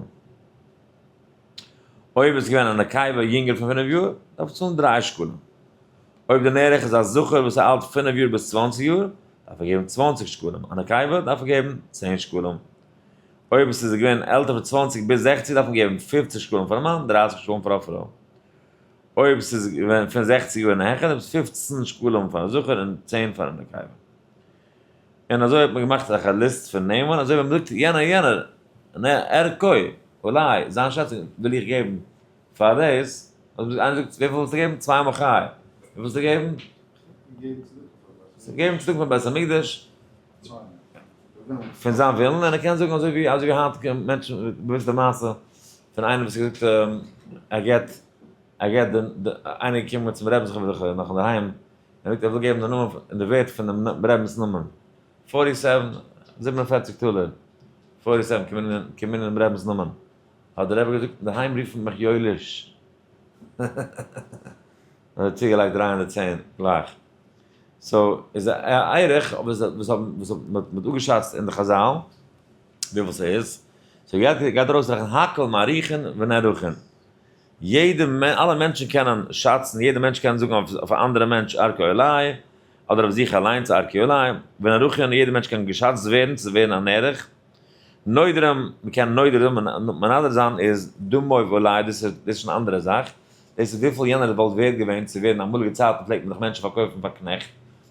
Speaker 1: אויב איז געווען א נקבה יונגער פון 5 יאר דארף ער צאלן 3 שקלים. אויב די נערך איז א זכר וואס איז אלט 5 יאר ביז 20 יאר דארף ער געבן 20 שקלים, א נקבה דארף ער געבן 10 שקלים. אויב עס איז געווען עלטער פון 20 ביז 60 דארף מען געבן 50 שקלים פאר א מאן, 30 שקלים פאר א פרוי. אויב עס איז געווען פון 60 יאר און העכער איז 15 שקלים פאר א זכר און 10 פאר א נקבה. און אזוי האט מען געמאכט אזעלכע list פון נעמען, אזוי ווען מען זאגט יענער יענער, ערכו, אולי, זיין שאצונג וויל איך געבן פאר דאס, איינער זאגט וויפיל ווילסטו געבן? צוויי מאל חי. וויפיל ווילסטו געבן? געבן צדקה פאר בית המקדש. פון זיין ווילן, און ער קען זאגן אזוי ווי אזוי ווי היינטיגע מענטשן, דו ווייסט די מעשה פון איינער וואס האט געזאגט ער געבט ער געבט די איינער איז געקומען צום רעבען זיך נאך אינדערהיים, ער זאגט ער וויל געבן די נאמען און די ווערט פונעם רעבענס נאמען, forty seven, 47 טאלער, forty seven קומען אינעם רעבענס נאמען, האט דער רבי געזאגט אינדערהיים רופט מען מיך יואליש, האט ער צוגעלייגט 310 גלייך. so איז א ערך וואס וואס וואס מ'האט אפגעשאצט אין די חזל וויפיל ס'איז, so גייט גייט ארויסרעכענען הכל מעריכין ונערכין, יעדע אלע מענטשן קענען שאצן, יעדע מענטש קען זאגן אויף א אנדערע מענטש ערכו עלי, אדער אויף זיך אליינס ערכי עלי, ונערכין יעדע מענטש קען געשאצט ווערן צו ווערן א נערך, נודרים, מ'קען נודר מנדר זיין איז דמיו עלי, דאס איז שוין א אנדערע זאך, דאס איז וויפיל יענער וואלט ווערד געווען צו ווערן, אמאליגע צייטן פלעגט מען דאך מענטשן פארקויפן פאר קנעכט,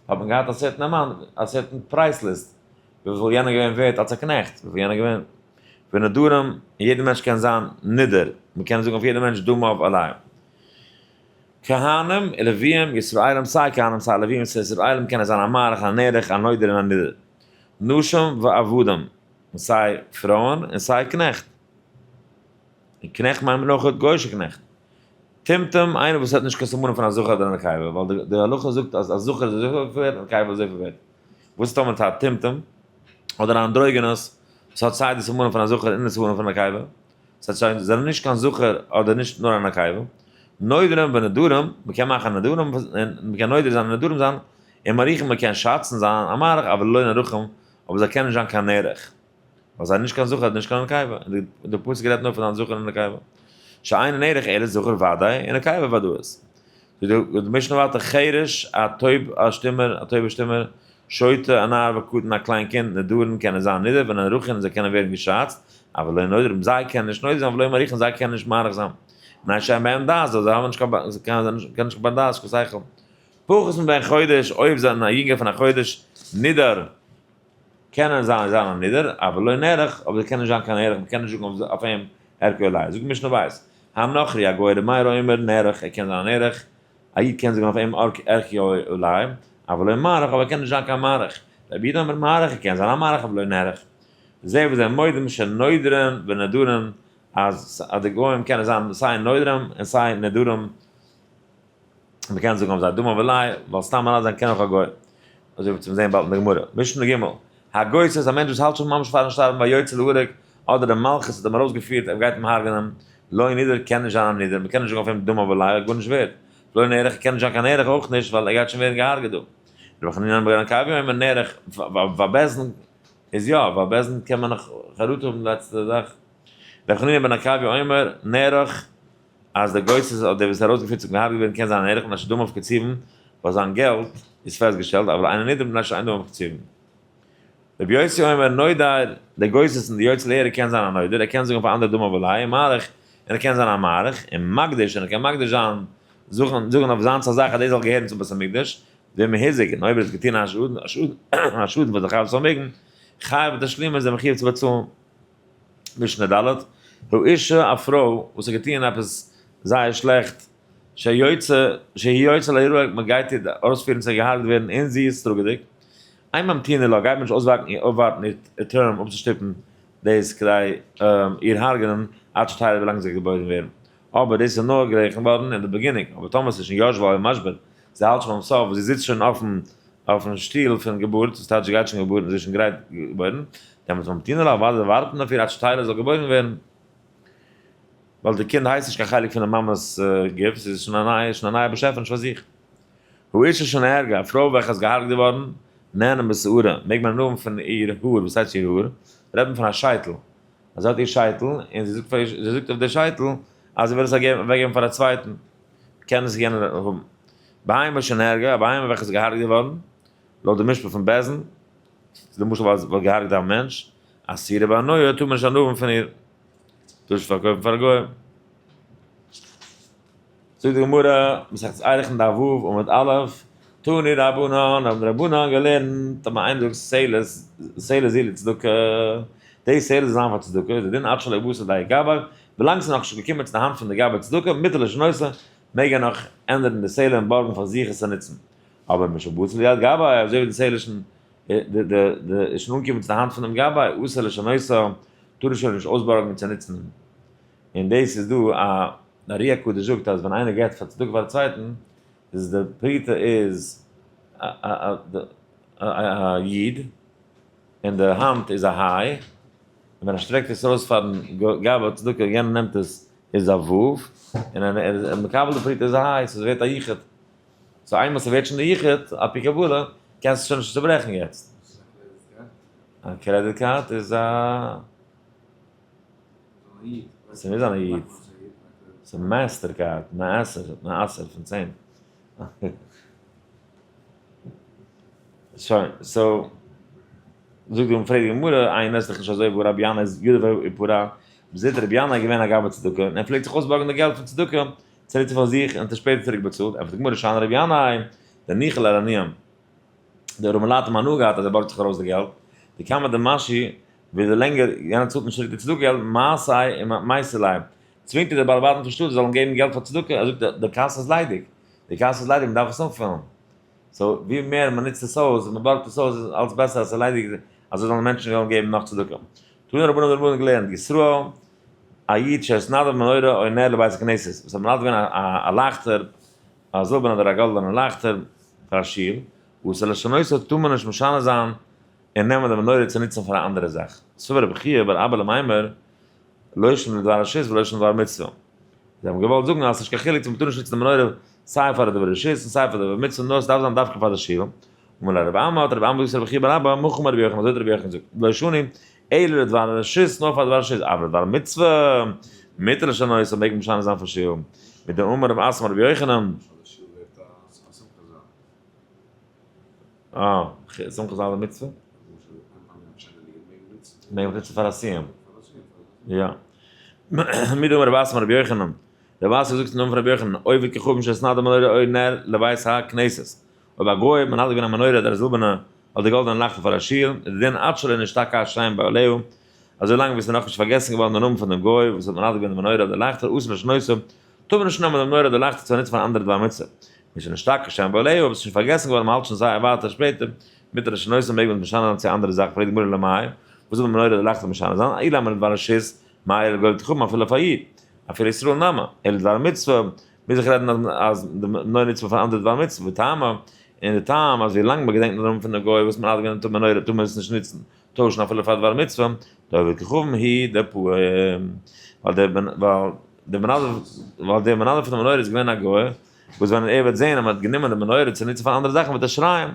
Speaker 1: האט מען געהאט א certain amount, א certain price list, וויפיל יענער געווען ווערט אלס א קנעכט, וויפיל יענער געווען. ונדרים, און יעדער מענטש קען זיין נדר, מען קען זאגן אויף יעדער מענטש דמיו עלי. כהנים, לוויים, ישראלים, סיי כהנים סיי לוויים סיי ישראלים קענען זיין א מעריך, א נערך, א נודר און א נדר. נשים ועבדים, סיי פרויען און סיי קנעכט. און קנעכט מיינט מען אויך גוי'אישע קנעכט. טומטום, איינער וואס האט נישט קיין סימנים פון א זכר אדער א נקבה, ווייל די הלכה זאגט אז א זכר איז אזויפיל ווערט און א נקבה איז אזויפיל ווערט. וואס איז טאמער ס'איז א טומטום, אדער א אנדרוגינוס וואס האט סיי די סימנים פון א זכר און די סימנים פון א נקבה, ס'הייסט זיי זענען נישט קיין זכר אדער נישט נאר א נקבה. נודרים ונדרים, מ'קען מאכן נדרים און מ'קען נודר זיין און נדרים זיין, און מעריכים מען קען שאצן זיין א מעריך אבל לא נערכים, אבער זיי קענען נישט זיין קיין נערך. ווייל זיי נישט קיין זכר נישט קיין נקבה, און די פסוק רעדט נאר פון זיין זכר און נקבה. שאין נערך אלא זכר ודאי און נקבה ודאות. די משנה ווייטער חרש, א טויב א שטומער, א טויבע שטומער, שוטה, א נער וקטן א קליין קינד, נדרין קענען זיין נידער, ונערכין זיי קענען ווערן געשאצט, אבל לא נודרים זיי קענען נישט נודר זיין ולא מעריכין זיי קענען נישט מעריך זיין. מפני שאין בהם דעת, זיי האבן נישט קיין קיין נישט קיין דעת, קיין שכל. פחות מבן חודש, אויב זענען א יונגער פון א חודש, נידר, קענען זיין זיין א נידר, אבל לא נערך, אבער זיי קענען נישט זיין קיין ערך, מ'קען נישט זאגן אויף אים ערכו עלי. זאגט משנה בית, הנכרי הגוי ר' מאיר אומר נערך, ער קען זיין אן ערך, א איד קען זאגן אויף אים ערכו עלי, אבל לא מערך, אבער ער קען נישט זיין קיין מערך. רבי יהודה אומר מערך, ער קען זיין א מערך, אבל לא נערך. זה וזה מודים שנודרין ונדרין, אז די גוים קענען זיין סיי נודרים און סיי נדרים, מ'קען זאגן אויף זיי דמם ולאי, ווייל סתם מנדב זיין קען אויך א גוי. אזוי ווי צום זען באלד אין די גמרא. משנה ג', הגוסס איז א מענטש וואס האלט שוין ממש פארן שטארבן ויוצא להורג, אדער די מלכות האט אים ארויסגעפירט ער גייט אים הרג'נען, לא נידר קען נישט זיין א נידר, מ'קען נישט זאגן אויף אים דמם ולאי, ער האט גארנישט ווערד. לא נערך ער קען נישט זיין קיין נערך אויך נישט ווייל ער גייט שוין ווערן געהארגעט דא. רבי חנינא בן עקביא אומר נערך, ביי בית דין איז יא, ביי בית דין קען מען נאך חרטה האבן די לעצטע זאך. רבי חנינא בן עקביא אומר נערך, אז דער גוסס אדער דער וואס איז ארויסגעפירט צו געהארגעט ווערן קען זיין אן ערך מפני שדמיו קצובין, ווייל זיין געלט איז פעסטגעשטעלט, אבל אינו נדר מפני שאין דמיו קצובין. רבי יוסי אומר נודר, דער גוסס און דער יוצא להרג קען זיין א נודר, ער קען זאגן פאר אנדערע דמיו עלי, מעריך, און ער קען זיין א מעריך, און מקדיש, און ער קען מקדיש זיין, זאגן זאגן אויף זיינס א זאך אז דאס זאל געהערן צום בית המקדש, ואם הזיק, און אויב ער האט געטון א שאדן א שאדן פאר די חייב'ס פארמעגן, חייב בתשלומין איז ער מחויב צו באצאלן. משנה ד', האישה א פרוי וואס האט געטוען עפעס זייער שלעכט, שיוצא שהיא יוצא להורג מען גייט איר אויספירן צו געהארגט ווערן און זי איז טראגעדיג, אין ממתינין לה גייט מען נישט אויסווארטן איר אויפווארטן איר term אפצושטופן דאס כדי איר הרג'נען עד שתלד ווילאנג זי גייט געבוירן ווערן, אבער דאס איז נאר גערעכנט געווארן אין די beginning, אבער טאמער ס'איז שוין ישבה על משבר, זי האלט שוין ביים סוף, זי זיצט שוין אויפן אויפן שטיל פון געבורט, דאס טייטש זי גייט שוין געבוירן, זי איז שוין גרייט געבוירן, דעמאלטס ממתינין לה, אוודאי ווארטן אויף איר עד שתלד זאל געבוירן ווערן, ווייל די קינד הייסט נישט קיין חלק פון די מאמע'ס גוף, ס'איז שוין א נייע, שוין א נייע באשעפעניש פאר זיך. האישה שנהרגה, א פרוי וועלכע איז געהארגט געווארן, נהנין בשערה, מעג מען הנאה האבן פון איר האר, וואס הייסט איר האר? רעדט מען פון א שייטל, אז זי האט איר שייטל, און זי זאגט פאר איר, זי זאגט אויף די שייטל אז זי וויל עס אוועקגעבן פאר א צווייטן, קען עס יענער האבן. בהמה שנהרגה, א בהמה וועלכע איז געהארגט געווארן, לויט די משפט פון בית דין, איז למשל ווייל זי וואלט געהארגט א מענטש, אסורה בהנאה, טאר מען נישט הנאה האבן פון איר, טאר נישט פארקויפן פאר א גוי. זאגט די גמרא, מסכת ערכין דף ו' עמוד א', תנו רבנן, האבן די רבנן געלערנט, אז איינער זאגט סלע, סלע זו לצדקה, די סלע זאל זיין פאר צדקה, איז די דין עד שלא בא לידי גבאי, ווילאנג ס'איז נאכנישט געקומען צו די האנט פון די גבאי צדקה, מותר לשנותה, מעג ער נאך ענדערן די סלע און בארגן פאר זיך עס צו נוצן. אבער משבא ליד גבאי, אזוי ווי די סלע איז שוין איז שוין אנגעקומען צו די האנט פונעם גבאי, אסור לשנותה, טאר ער שוין נישט אויסבארגן און צו נוצן. און דאס איז דא א די ארי הקדוש זאגט אז ווען איינער געבט פאר צדקה פאר א צווייטן איז די פרוטה איז א יוד און די האנט איז א היי, און ווען ער שטרעקט עס ארויס פארן גבאי צדקה און יענער נעמט עס איז א ו', און ווען ער איז מקבל די פרוטה איז א היי, סאו ס'ווערט א יחוד. so איינמאל ס'ווערט שוין די יחוד, על פי קבלה, קענסטו עס שוין נישט צוברעכן יעצט. א credit card איז א. ס'מוז זיין א איד. ס'איז master card, מעשר, מעשר פון 10. שוין, so, זאגט די פרעגט די גמרא, איינער איז דאך נישט אזוי ווי רבי ינאי איז יודע ופרע, מ'זעט רבי ינאי איז געווען א גבאי צדקה, און ער פלעגט זיך אויסבארגן די געלט פון צדקה, צוריק צו פאר זיך, און האט עס שפעטער צוריק באצאלט, ענטפערט די גמרא, שאני רבי ינאי, דניחא ליה לעניים, די ארעמעלייט האבן הנאה געהאט אז ער בארגט זיך ארויס די געלט, דכמה דמשי ווי די לענגער יענער צאלט נישט צוריק די צדקה געלט, מעשי און מייסר ליה, צווינגט ער די בעלי בתים פון שטאט זיי זאלן געבן געלט פאר צדקה, ער זאגט די קאסע איז ליידיג, די קאסע איז ליידיג מען דארף עס אנפילן, so ווי מער מען נוצט עס אויס און מען בארגט עס אויס איז אלץ בעסער אז עס איז ליידיג אזוי זאלן מענטשן וועלן געבן נאך צדקה. תנו רבנן האבן די רבנן געלערנט, ישראל, א איד שהתנדב מנורה או נר לבית הכנסת, וואס האט מנדב געווען א לייכטער, א זילבערנע אדער א גאלדענע לייכטער פאר א שול, אסור לשנותו טאר מען נישט משנה זיין און נעמען די מנורה צו נוצן פאר א אנדערע זאך. סבר רבי חייא בר אבא למימר, לא שנא לדבר רשות ולא שנא לדבר מצוה. זיי האבן געוואלט זאגן אז ס'נישט קיין חילוק צו מ'טאר נישט נוצן די מנורה סיי פאר די דבר רשות און סיי פאר די דבר מצוה נאר ס'דארף זיין דווקא פאר די שול. אמר ליה רבי אמי, האט רבי אמי געזאגט צו רבי חייא בר אבא, מהכא אמר רבי יוחנן, אזוי האט רבי יוחנן געזאגט, לא שנו אלא לדבר רשות, נאר פאר דבר רשות, אבל לדבר מצוה, מותר לשנותו, מעג מען משנה זיין פון שול. מדאמר רב אסי אמר רבי יוחנן. אה, שמחה איז אלע מצוה? מעג מען נוצן פאר א סיום. יא. מדאמר רב אסי אמר רבי יוחנן. רב אסי זאגט אין נאמען פון רבי יוחנן, עובד כוכבים שהתנדב מנורה או נר לבית הכנסת. אויב א גוי מנדב געווען א מנורה אדער א זילבערנע אדער גאלדענע לייכטער פאר א שול, איז די דין עד שלא נשתכח השם בעליה, אזוי לאנג ווי עס איז נאכנישט פארגעסן געווארן דער נאמען פון דעם גוי וואס האט מנדב געווען די מנורה אדער לייכטער, אסור לשנותו, טאר מען נישט נעמען די מנורה אדער לייכטער צו באנוצן פאר אן אנדערע דבר מצוה. משנשתכח שם בעליה, אויב עס איז שוין פארגעסן געווארן מען האלט שוין זייער ווייטער שפעטער, מותר לשנותו מעג מען עס משנה זיין צו א אנדערע זאך, פרעגט די גמרא למאי, וואס זאל די מנורה אדער לייכטער משנה זיין, אילימא לדבר רשות, מאי איריא לעובד כוכבים אפילו פאר א איד, אפילו ישראל נמי, אלא לדבר מצוה, מוז איך רעדן אז די מנורה נוצט מען פאר אנדערע דבר מצוה, וטעמא, און די טעם אז ווי לאנג מען געדענקט די נאמען פון די גוי וואס מען האט גענומען מנורה טאר מען עס נישט נוצן, טוישן אפילו פאר דבר מצוה, דעובד כוכבים הוא דפעי, ווייל דער מנדב פון די מנורה איז געווען א גוי, וואס ווען ער וועט זען אז מען האט גענומען די מנורה צו נוצן פאר אנדערע זאכן וועט ער שרייען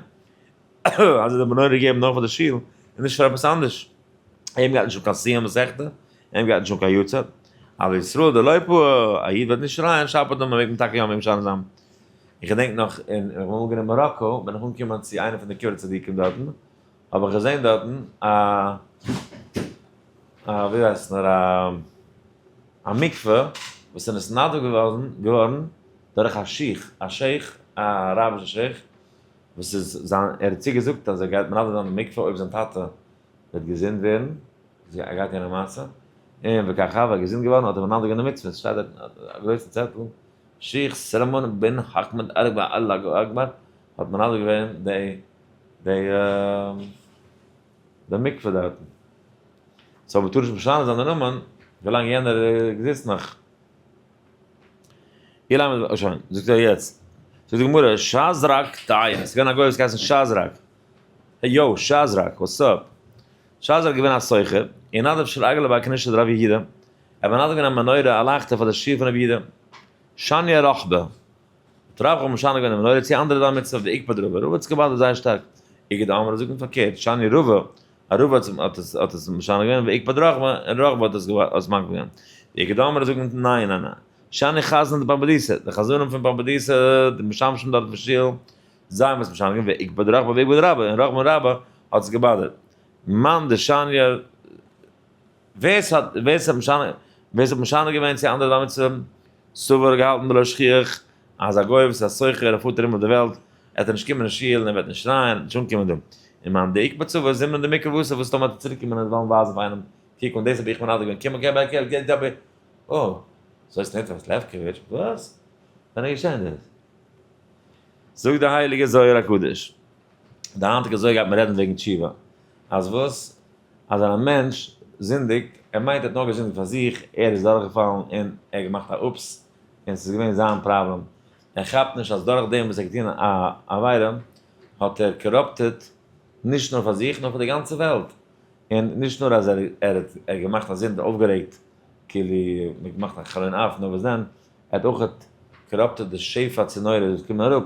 Speaker 1: אז ער האט די מנורה געגעבן נאר פאר די שול און נישט פאר עפעס אנדערש. אים גייט נישט אן קיין סיום מסכתא, אים גייט נישט אן קיין יארצייט, אבל ישראל דלא פ, א איד וועט נישט שרייען שפיר דא, מען מעג טאקע יא משנה זיין. איך געדענק נאך אין איך בין אמאל געווען אין מאראקא, בין איך אנגעקומען צו איינע פון די קברי צדיקים דארטן, האב איך געזען דארטן א א ווי הייסט נאר א א מקווה וואס איז נתנדב געווארן געווארן דורך א שיך א שעיך א אראבישע שעיך, וואס איז זיין ער האט צוגעזאגט אז ער גייט מנדב זיין די מקווה אויב זיין טאטע וועט געזונט ווערן, ער גייט יענע מעשה, און וכך הוה, געזונט געווארן האט ער מנדב געווען די מצוה, ס'שטייט דארט א גרויסן צעטל, שיך סעלעמאן בן אחמד ארבע אללה אכבר האט מנדב געווען די די די מקווה דארטן, so מ'טאר נישט משנה זיין די נאמען ווילאנג יענער עקזיסט נאך. שוין, זאגט ער יעצט, זאגט די גמרא, שזרק דיין, ס'איז געווען א גוי וואס האט געהייסן שזרק, hey yo, שזרק, what's up? שזרק איז געווען א סוחר, און נדב של עגלה ביי כנישת רבי יהודה, ער האט מנדב געווען א מנורה א לייכטער פאר די שול פון רבי יהודה, שניה רחבה, האט רב חמא משנה געווען די מנורה צו אנדערע דבר מצוה ואיקפד רבא, רבא האט עס געבאדערט זייער שטארק, איכא דאמרי זאגט מען פארקערט, שניה רבא, א רבא האט עס משנה געווען ואיקפד רחבה, און רחבה האט עס מקפיד געווען, איכא דאמרי זאגט מען ניין ניין ניין, שניה חזנא דפומבדיתא, די חזנים פון פומבדיתא, די משמשים דארט פון שול, זיי האבן עס משנה געווען ואיקפד רחבה ואיקפד רבא, און רחבה און רבא האט עס געבאדערט. מאן דשניא, ווער ס'האט ווער ס'האט משנה ווער ס'האט משנה געווען צו אנדערע דבר מצוה, סבר געהאלטן בלא שכיח, אז א גוי וואס איז א סוחר ער פארט ארום אויף די וועלט, עט ער נישט קומען אין שול און ער וועט נישט שרייען, ער וועט נישט אנקומען דא. און מאן דאיקפד סבר זימנין דמקרא וואס וואס טאמער וועט ער צוריק קומען און וועלן ווייזן פאר איינעם, קוק אן דאס האב איך מנדב געווען, קום און געב געב געב געב אוי, אזוי איז נתפס לעפקאוויטש, וואס? ווען איז געשען דאס? זאגט די הייליגע זוהר הקדוש, די היינטיגע זוהר גייט מען רעדן וועגן תשובה, אז וואס? אז ווען א מענטש זינדיגט, ער מיינט ער האט נאר געזינדיגט פאר זיך, ער איז דורכגעפאלן און ער האט געמאכט א oops, און ס'איז געווען זיין פראבלעם, ער כאפט נישט אז דורך דעם וואס ער האט געטון א עבירה, האט ער corrupted נישט נאר פאר זיך נאר פאר די גאנצע וועלט, און נישט נאר אז ער האט געמאכט א זינד און אויפגערעגט כאילו מ'האט געמאכט א חרון אף, נאר וואס דען, ער האט אויך corrupted די שפע צינורות וואס קומען אראפ,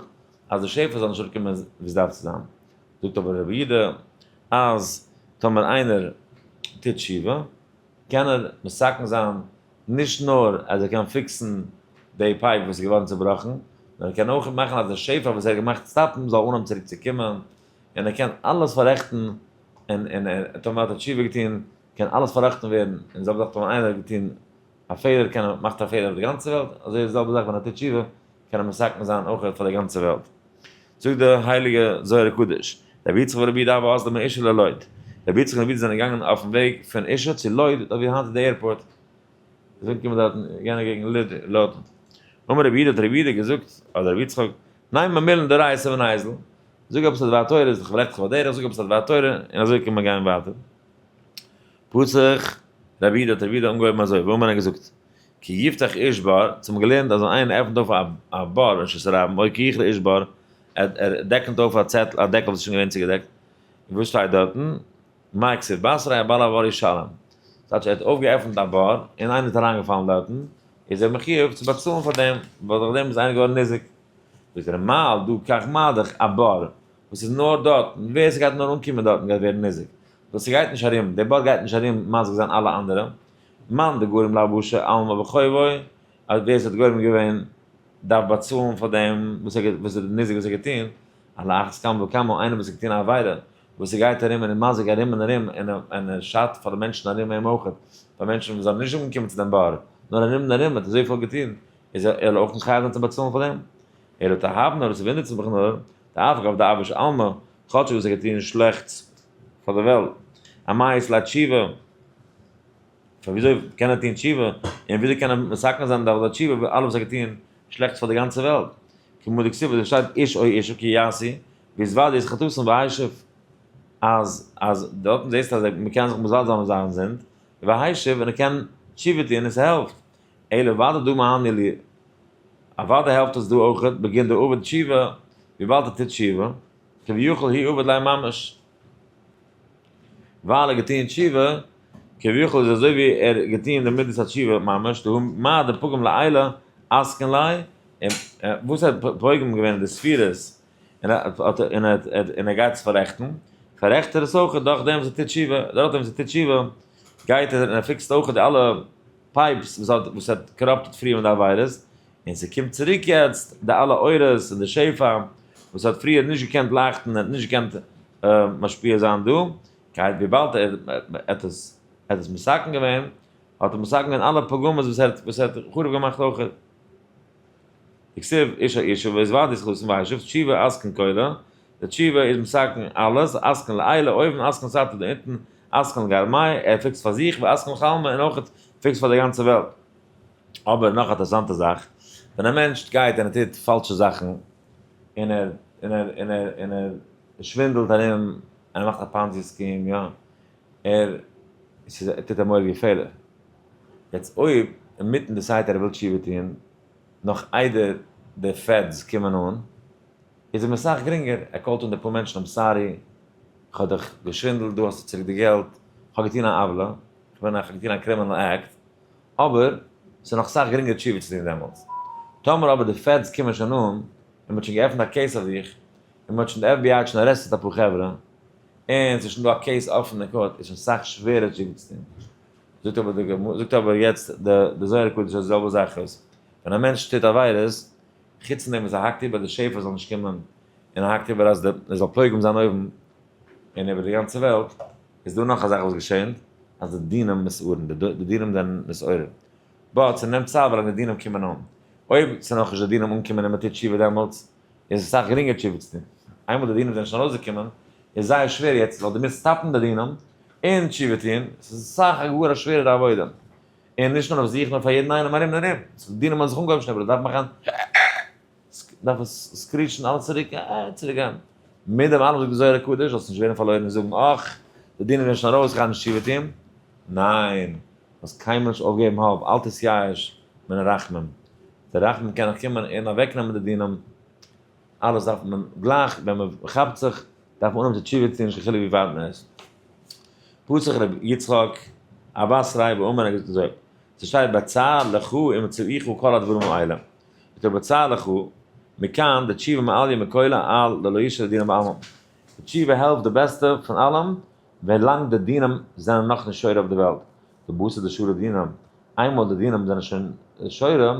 Speaker 1: אז די שפע זאל נישט אראפקומען ווי עס דארף צו זיין. זאגט אבער רבי יהודה אז טאמער איינער טוט תשובה קען ער מתקן זיין נישט נאר אז ער קען fix ן די pipe וואס איז געווארן צובראכן, נאר ער קען אויך מאכן אז די שפע וואס ער האט געמאכט stop ן זאל אנהויבן צוריק צו קומען, און ער קען אלעס פאררעכטן, און טאמער האט ער תשובה געטון קען אלעס פארראכטן ווערן, און די זעלבע זאך טאמער איינער האט געטון א פעלער קען ער מאכט א פעלער אויף די גאנצע וועלט, אזוי איז די זעלבע זאך ווען ער טוט תשובה קען ער מתקן זיין אויך פאר די גאנצע וועלט. זאגט די הייליגע זוהר הקדוש, רבי יצחק ורבי יהודה הוו אזלי מאישא ללוד, רבי יצחק און רבי יהודה זענען געגאנגען אויפן וועג פון אישא צו לוד, דארט ווי היינט איז די airport, זיי זענען געקומען דארטן יענע געגנט לוד, לוד. אמר רבי יהודה האט רבי יהודה געזאגט, אדער רבי יצחק, נימא מילין דאורייתא וניזיל, זאג עפעס א דבר תורה, איז דאך ולכתך בדרך, זאג עפעס א דבר תורה, און אזוי קען מען גיין ווייטער. פתח רבי יהודה האט רבי יהודה אנגעהויבן אזוי, ואמר און געזאגט, כי יפתח איש בור, צו האבן געלערנט אז ווען איינער עפנט אויף א בור אין רשות הרבים, או כי יכרה איש בור, ער דעקנט אויף א צעטל, א דעקל וואס איז שוין געווען צוגעדעקט, און וואס שטייט דארטן? מאי כתיב בתריה הבעל הבור ישלם. ס'טייטש ער האט אויפגעעפנט א בור, און איינער איז אריינגעפאלן דארטן, איז ער מחיוב צו באצאלן פאר דעם, ווייל דורך דעם איז איינער געווארן ניזוק. זאגט ער, מה על דא כך מה דאך א בור. וואס איז נאר דארט, ווער ס'גייט נאר אנקומען דארטן גייט ווערן ניזוק. ווייל ס'גייט נישט ארום, דער בור גייט נישט ארום מזיק זיין אלע אנדערע. מאן דגרים לאבושה עלמא בחובו, אז ווער ס'האט גורם געווען דארף באצאלן פאר דעם וואס ער וואס איז די נזק וואס ער האט געטון, על אחת כמה וכמה איינער וואס האט געטון א עבירה וואס ס'גייט ארום און איז מזיק ארום און ארום און און ער שאדט פאר די מענטשן ארום אים אויך, פאר מענטשן וואס זענען נישט אנגעקומען צו דעם בור, נאר ארום און ארום האט אזויפיל געטון, איז ער אויך מחויב זיין צו באצאלן פאר דעם? אלא תהוון נאר עס וואונדערט זיך נאר, דאף על גב דאבוש עלמא, כאטש וואס ער האט געטון שלעכטס פאר די וועלט, אמאי אית ליה תשובה? פאר וויאזוי קען ער טון תשובה, און וויאזוי קען ער מתקן זיין דורך די תשובה אלעס וואס ער האט געטון שלעכטס פאר די גאנצע וועלט? כמו דכתיב וואס עס שטייט איש או אשה כי יעשו והתודו את חטאתם והשיב אז אז דארטן זעסטו אז מען קען זיך מתוודה זיין מיט זיין זינד והשיב און ער קען תשובה טון און ס'העלפט אלא ודאי דא מהני לי אוודאי העלפט עס דא אויכעט בגין דעבד תשובה וויבאלד ער טוט תשובה כביכול הוא עבד ליה ממש. ווייל ער האט געטוהן תשובה, כביכול איז אזוי ווי ער האט געטוהן די מידת התשובה ממש, דהא מה דפגם לעילא אתקן ליה, און וואס ער האט פוגם געווען אין די ספירות, און ער גייט עס פאררעכטן, פאררעכט ער עס אויך דורך דעם וואס ער טוט תשובה, דורך דעם וואס ער טוט תשובה גייט ער און ער fix ט אויך די אלע pipes וואס האט corrupted פריער מיט די עבירות, און ס'קומט צוריק יעצט די אלע אורות און די שפע וואס האט פריער נישט געקענט לייכטן, האט נישט געקענט משפיע זיין דא, גייט וויבאלד ער האט עס ער האט עס מתקן געווען, האט ער מתקן געווען אלע פגמים וואס ער האט וואס ער האט חרוב געמאכט אויך. דכתיב איש אל אשה והתודו את חטאתם והשיב, תשובה אתקן כולא, די תשובה איז מתקן אלעס, אתקן לעילא אויבן, אתקן לתתא דא אונטן, אתקן לגרמיה, ער fix ט פאר זיך, ואתקן לכולי עלמא און אויך fix ט פאר די גאנצע וועלט. אבער נאך א אינטערעסאנטע זאך, ווען א מענטש גייט און ער טוט פאלשע זאכן, און ער און ער און ער און ער שווינדלט ארום און ער מאכט א Ponzi scheme, יא, ער ס'איז ער טוט א מורא'דיגע פעלער. יעצט אויב אינמיטן decide ער ער וויל תשובה טון, נאך איידער די feds קומען אן, איז אים אסאך גרינגער, ער call ט אן די פאר מענטשן I'm sorry, כ'האב דיך געשווינדלט, דא האסטו צוריק די געלט, כ'האב געטון א עוולה, כ'בין א כ'האב געטון א criminal act, אבער ס'איז נאך סאך גרינגער תשובה צו טון דעמאלטס. טאמער אבער די feds קומען שוין אן, און מ'האט שוין געעפנט א case אויף דיך, און מ'האט שוין די FBI האט שוין arrested אפאר חברה, און ס'איז שוין דא א case אפן אין court, איז שוין סאך שווערער תשובה צו טון. זאגט אבער די גמ' זאגט אבער יעצט די די זוהר הקדוש די זעלבע זאך איז, ווען א מענטש טוט עבירות, חוץ פון דעם וואס ער האקט איבער די שפע זאל נישט קומען, און ער האקט איבער אז די ער זאל פוגם זיין אויבן, און איבער די גאנצע וועלט, איז דא נאך א זאך וואס געשענט, אז די דינים מתעוררין, די דינים זענען מתעורר. but ס'נעמט צייט ווילאנג די דינים קומען אן. אויב ס'איז נאכנישט די דינים אנקומען און מ'טוט תשובה דעמאלטס, איז עס אסאך גרינגער תשובה צו טון. איינמאל די דינים זענען שוין ארויסגעקומען, איז זייער שווער יעצט, ווייל דו מוזט stop ן די דינים און תשובה טון, ס'איז אסאך א גאר א שווערערע עבודה. און נישט נאר אויף זיך, נאר פאר יעדן איינעם ארום און ארום. ס'איז די דינים האבן זיך אנגעהויבן שוין, אבער דארף מאכן דארף עס scratch ן אלעס צוריק, צוריק גיין. מיט דעם אלעם זאגט די זוהר הקדוש, זאלסט נישט ווערן פארלוירן און זאגן, אך, די דינים זענען שוין ארויס, איך גיי נישט תשובה טון. ניין, זאלסט קיינמאל נישט אויפגעבן hope, אל תתייאש מן הרחמים. די רחמים קען נאך קומען און אוועקנעמען די דינים, אלעס דארף מען גלייך ווען מען כאפט זיך, דארף מען אנהויבן צו תשובה טון, נישט קיין חילוק ווי ווייט מען איז. פתח רבי יצחק אבתריה ואמר, ער האט געזאגט אזוי, ס'שטייט בצר לך ומצאוך כל הדברים האלה. זאגט ער בצר לך, מכאן די תשובה מעליא מכולא על דלא ישרה דינא בעלמא. די תשובה העלפט די בעסטע פון אלעם, ווילאנג די דינים זענען נאכנישט שורה אויף די וועלט. דבתר דשרו דינא, איינמאל די דינים זענען שוין שורה,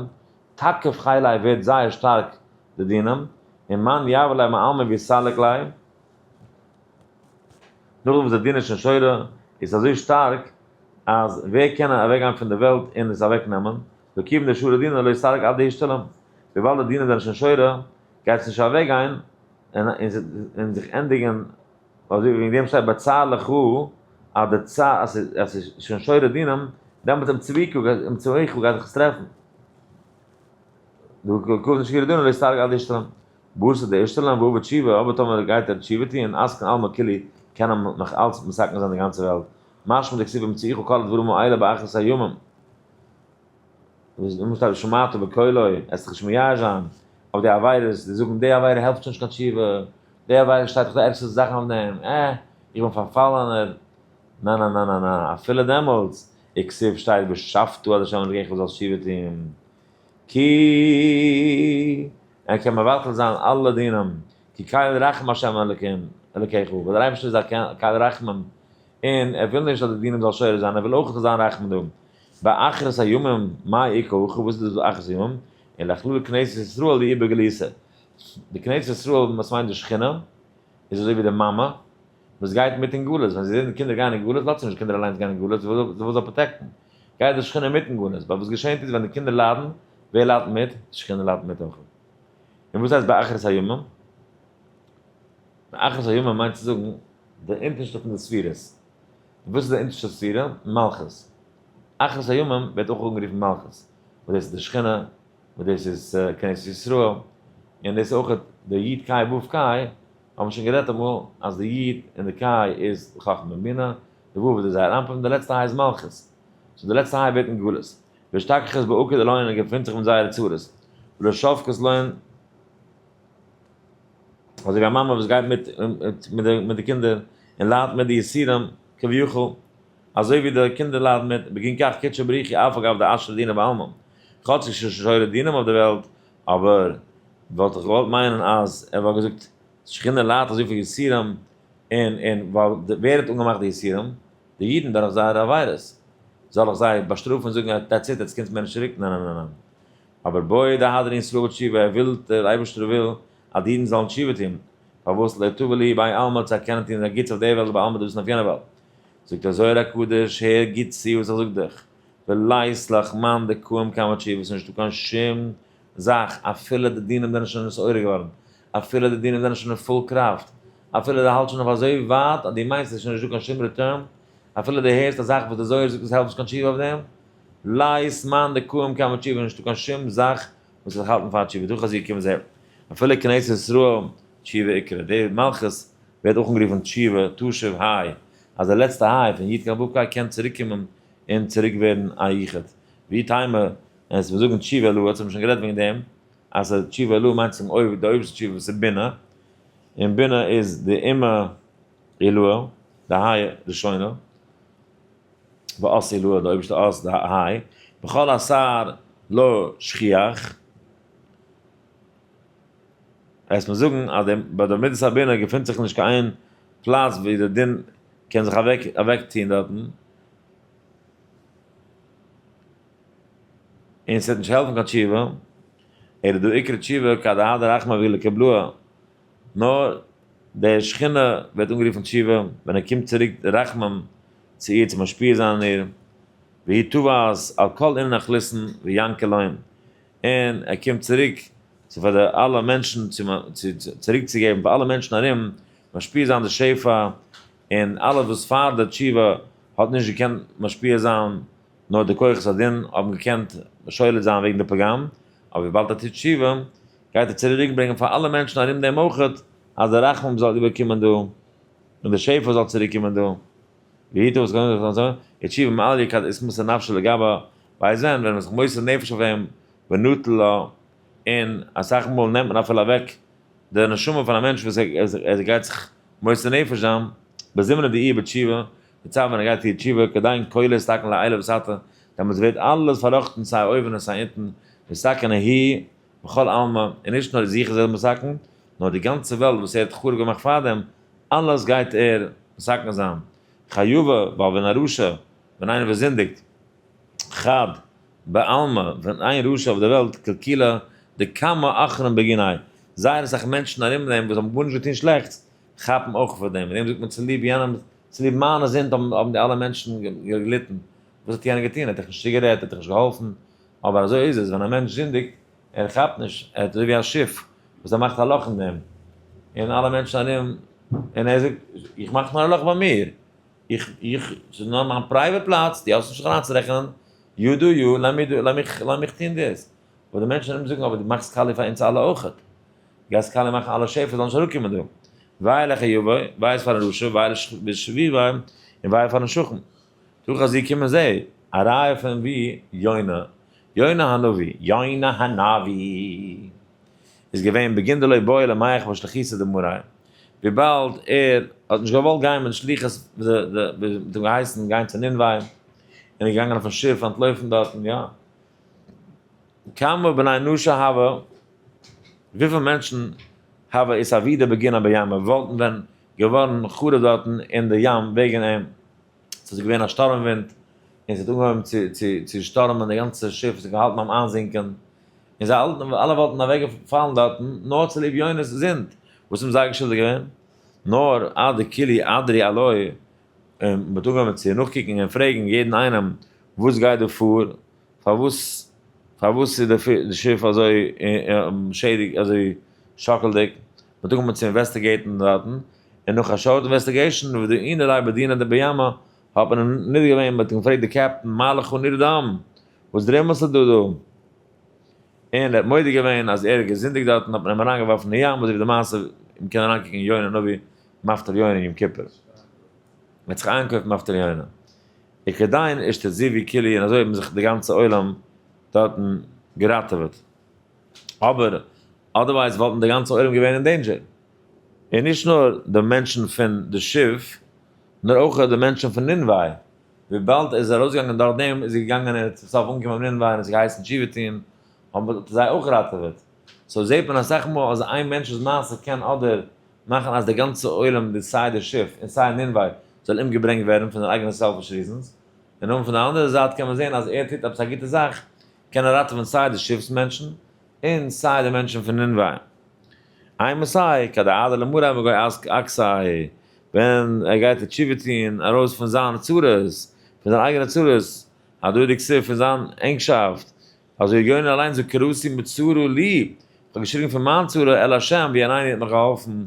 Speaker 1: תקיף חיליה ווערט זייער שטארק די דינים, און מאן יעבור ליה מעלמא ויסלק ליה, נאכדעם וואס די דין איז שוין שורה, איז אזוי שטארק אז ווער קען אוועקגיין פון די וועלט און עס אוועקנעמען, וכיוון דשרו דינא לא יסתלק עד דאשתלם, וויבאלד די דינים זענען שוין שורה, גייט עס נישט אוועקגיין און זיך ענדיגן, אזוי ווי וועגן דעם שטייט בצר לך אז די צר אז ס'איז שוין שורה דינים, דעמאלטס ומצאוך גייט זיך עס טרעפן. וכיוון דשרו דינא לא יסתלק עד דאשתלם. בתר דאשתלם ועבד תשובה, אבער טאמער גייט ער תשובה טוען, אתקן עלמא כוליה, קען ער נאך אלץ מתקן זיין די גאנצע וועלט. משמע דכתיב ומצאוך כל הדברים האלה באחרית הימים. וואס דו מוזט ושמעת בקולו, עס זיך נישט מייאש זיין אויף די עבירות, די זאגן די עבירה העלפט שוין נישט קיין תשובה, די עבירה שטייט דאך די ערגסטע זאכן אויף דעם, אה, איך בין פארפאלענער, ניין ניין ניין ניין ניין, אפילו דעמאלטס, וכתיב שטייט ושבת עד ה' אלקיך וואס זאלסט תשובה טון, כי ער קען מבטל זיין אלע דינים. כי קל רחום השם אלוקים אלוקיך, ווייל דער אייבערשטער איז א קל רחמים, און ער וויל נישט אז די דינים זאל שורה זיין, ער וויל אויך זאל זיין רחמים דא. באחרית הימים, מאי איכא הכא, וואס איז דאס באחרית הימים? אלא כלול כנסת ישראל די איבערגעליסע. די כנסת ישראל וואס מיינט די שכינה, איז אזוי ווי די מאמע וואס גייט מיט אין גלות, ווען זי זעט די קינדער גייען אין גלות, לאזט זי נישט די קינדער אליינס גיין אין גלות, זי וויל זיי protect ן. גייט די שכינה מיט אין גלות, but וואס געשענט איז ווען די קינדער ליידן, ווער ליידט מיט? די שכינה ליידט מיט אויך. און וואס הייסט באחרית הימים? באחרית הימים מיינט צו זאגן די אונטערשטע פון די ספירות. וואס איז די אונטערשטע ספירה? מלכות. אחרית הימים ווערט אויך אנגערופן מלכות, וואס דאס איז די שכינה, וואס דאס איז כנסת ישראל, און דאס איז אויך די י' ק' ו' ק', האבן שוין גערעדט אמאל אז די י' און די ק' איז חכמה און בינה, די ו' איז די זעיר אנפין, די לעצטע ה' איז מלכות. so די לעצטע ה' ווערט אין גלות. ואשתכחות בעקוד אלוהים און געפינט זיך מיט זייערע צרות. ולא שבקות לון, אזוי ווי א מאמע וואס גייט מיט מיט די קינדער און ליידט מיט די יסורים כביכול, אזוי ווי די קינדער ליידן מיט, בגין כך קודשא בריך הוא אף על גב דאשרי דינא בעלמא, כאטש עס איז שוין שורה דינים אויף די וועלט, אבער וואלט איך געוואלט מיינען אז ער וואלט געזאגט שכינה ליידט אזויפיל יסורים, און און ווייל ווער האט אנגעמאכט די יסורים? די אידן דורך זייערע עבירות, זאל איך זיי באשטראפן און זאגן that's it עטס קומטס מער נישט צוריק? ניין ניין ניין ניין. אבער בעי דהדרין ישראל בתשובה, ער וויל, דער אייבערשטער וויל אז די אידן זאלן תשובה טון, פארוואס ליטבא להו בהאי עלמא צו קענען טון גוטס אויף דער וועלט ובעלמא דאתי אויף יענער וועלט. זאגט דער זוהר הקדוש, הער גוט צו וואס איך זאג דיך, ולית לך מאן דקאים קמי תשובה, ס'איז נישטא קיין שום זאך, אפילו די דינים זענען שוין נתעורר געווארן, אפילו די דינים זענען שוין אין פול קראפט, אפילו די האלט שוין אויף אזוי ווייט אז דו מיינסט עס איז שוין נישטא קיין שום return, אפילו דו הערסט א זאך וואס דער זוהר זאגט עס העלפט נישט קיין תשובה אויף דעם, לית מאן דקאים קמי תשובה, נישטא קיין שום זאך וואס זאל זיך האלטן פאר תשובה, דא חזי קומען זיי אפילו כנסת ישראל תשובה איקרי, די מלכות ווערט אויך אנגערופן תשובה, תשוב היי, אז די לעצטע היי פון י' ק ו' ק קען צוריק קומען און צוריק ווערן א יחוד, והיא טעמא, און עס מיר זאגן תשובה אלוה, האט מען שוין גערעדט וועגן דעם, אז תשובה אלוה מיינט צום אויב די אויבערשטע תשובה וואס איז בינה, און בינה איז די אימא עילאה, די היי ראשונה. ואת עילאה, די אויבערשטע אות, די היי, בכל אתר לא שכיח, וועסט מיר זאגן אז ביי די מידת הבינה געפינט זיך נישט קיין איין פלאץ ווי די דין קען זיך אוועק טוהן דארטן, און ס'וועט נישט העלפן קיין תשובה, אלא דא עיקר תשובה כד אהדר רחמי אבי לקבלוה, נאר די שכינה ווערט אנגערופן תשובה ווען ער קומט צוריק די רחמים צו איר צו משפיע זיין אין איר, והיא תובעת על כל אינן אכלוסן וינקה להם, און ער קומט צוריק צו פאר די אלע מענטשן צו צוריק צו געבן פאר אלע מענטשן ארום, משפיע זיין די שפע, און אלע וואס פאר די תשובה האט נישט געקענט משפיע זיין נאר די כוחות הדין האבן געקענט שולט זיין וועגן די פגם, אבער וויבאלד ער טוט תשובה גייט ער צוריק ברענגען פאר אלע מענטשן ארום דעם אויכעט אז די רחמים זאל איבערקומען דא, און די שפע זאל צוריק קומען דא. והיית וואס געווען זיך אזוי, ותשובה מעליא כד אתמסר נפשא לגביה, ביי זען ווען מען איז זיך מוסר נפש אויף אים, ונטל לה, און אסאך מאל נעמט מען אפילו אוועק די נשמה פון א מענטש וואס ער גייט זיך מוסר נפש זיין, בזמנא דאיהו בתשובה, די צייט ווען ער גייט טון תשובה, כדין כולא אתתקן לעילא ותתא, דעמאלטס ווערט אלעס פארראכטן סיי אויבן און סיי אונטן, ואתתקן הוא בכל עלמא, און נישט נאר זיך איז ער מתקן, נאר די גאנצע וועלט וואס ער האט חרוב געמאכט פארדעם, אלעס גייט ער מתקן זיין. חיובא, ווייל ווען א רשע, ווען איינער וואס זינדיגט, חד בעלמא, ווען איין רשע אויף דער וועלט, קלקולא דכמה אחרין בגיניה, זייער אסאך מענטשן ארום דעם וואס האבן גארנישט געטון שלעכטס, כאפן אויך פאר דעם. וועגן דעם זאגט מען צוליב יענעם, צוליב מיינע זינד האבן די אלע מענטשן געליטן. וואס האט יענער געטון? ער האט דיך נישט צוגערעדט, ער האט דיך נישט געהאלפן. אבער אזוי איז עס, ווען א מענטש זינדיגט, ער כאפט נישט, ער האט אזוי ווי א שיף וואס ער מאכט א לאך אין דעם, און אלע מענטשן ארום, און ער זאגט, איך מאך נאר א לאך ביי מיר, איך, איך, ס'איז נאר מיין private פלאץ, דו האסט נישט זיך אריינצורעכענען, you do you, לאמיך, לאמיך טון דאס. וואס די מענטשן ארום זאגן, אבער דו מאכסט קאליע פאר אונז אלע אויכעט. גייסט קאליע מאכן אלע שעפער זאלן נישט אראפקומען דא. וויי לחיובו, וויי איז פארן רשע, וויי לשביבו, און וויי פארן שכן. תא חזי קום און זע, א ראיה פון ווי יונה, יונה הנביא, יונה הנביא, איז געווען בגין דלא בעי למיהך בשליחותא דמריה, וויבאלד ער האט נישט געוואלט גיין מיט די שליחות וואס די האט אים געהייסן גיין צו נינווה, און איז געגאנגען אויפן שיף אנטלויפן דארטן, יא. כמה בני נשא הוה, וויפיל מענטשן. הוה איז אבידה בגין הבימה, וואלטן ווען געווארן חרוב דארטן אין די ים וועגן אים. ס'איז געווען א שטורם ווינט, און ס'האט אנגעהויבן צו שטורמען, די גאנצע שיף האט זיך געהאלטן ביים איינזינקען, און זיי אלע וואלטן אוועקגעפאלן דארטן נאר צוליב יונה'ס זינד, וואס האבן זיי שולדיג געווען? נאר עד דכולהו אדרו עלויה, און מ'האט אנגעהויבן צו נאכקוקן און פרעגן יעדן איינעם וואס גייט דא פאר, פארוואס איז די שיף אזוי שעדיג, אזוי שאקלדיג, מ'האט אנגעהויבן צו investigate ן דארטן, און נאך א short investigation וואס די אינערליי באדינער די בימה האט מען אים נידער געווען, מ'האט אים געפרעגט די קעפטן מה לך נרדם, וואס דרימלסטו דא דא? און ער האט מודה געווען אז ער האט געזינדיגט דארטן, האט מען אים אריינגעווארפן אין ים, אזוי ווי די מעשה, מ'קען אריינקוקן אין יונה הנביא, מפטיר יונה יום כיפור. מ'האט זיך איינגעקויפט מפטיר יונה. וכדין אשתזיבי כולי און אזוי האבן זיך די גאנצע עולם דארטן געראטעוועט. אבער otherwise וואלטן די גאנצע עולם געווען אין danger. און נישט נאר די מענטשן פון די שיף, נאר אויך די מענטשן פון נינוויי. וויבאלד ער איז ארויסגעגאנגען דורך דעם איז ער געגאנגען און האט צום סוף אנגעקומען אין נינוויי און האט זיי געהייסן תשובה טון, האבן זיי אויך געראטעוועט. so זעט מען אסאך מאל אז איין מענטש'ס מעשה קען אדער מאכן אז די גאנצע עולם די סיי די שיף און סיי נינוויי זאל אומגעברענגט ווערן פון זיין אייגענע selfish reasons, און אויך פון די אנדערע זייט קען מען זען אז ער טוט עפעס א גוטע זאך קען ער ראטעווען סיי די שיפ'ס מענטשן און סיי די מענטשן פון נינוויי. אימתי כדאהדר למריה מגו עקסיה, ווען ער גייט תשובה טון ארויס פון זיינע צרות, פון זיינע אייגענע צרות, הדא דכתיב פון זיין ענגשאפט, אזוי יונה אליין זאגט קראתי מצרה לי, איך האב געשריגן פון מיין צרה אל ה' ויענני האט מיך געהאלפן,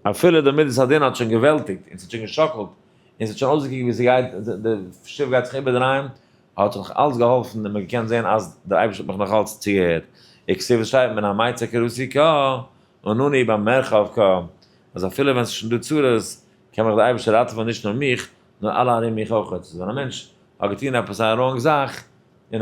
Speaker 1: אפילו די מידת הדין האט שוין געוועלטיגט און ס'האט שוין געשאקלט און ס'האט שוין אויסגעקוקט ווי ס'גייט די שיף גייט זיך איבערדרייען, האט זיך נאך אלץ געהאלפן און מ'האט געקענט זען אז דער אייבערשטער האט מיך נאך אלץ צוגעהערט, וכתיב שטייט מן המיצר קראתי קה ענני במרחב קה, אז אפילו ווען ס'איז שוין דא צרות קען מיך דער אייבערשטער ראטעווען נישט נאר מיך נאר אלע ארום מיך אויך, ס'איז ווען א מענטש האט געטון עפעס א wrong זאך און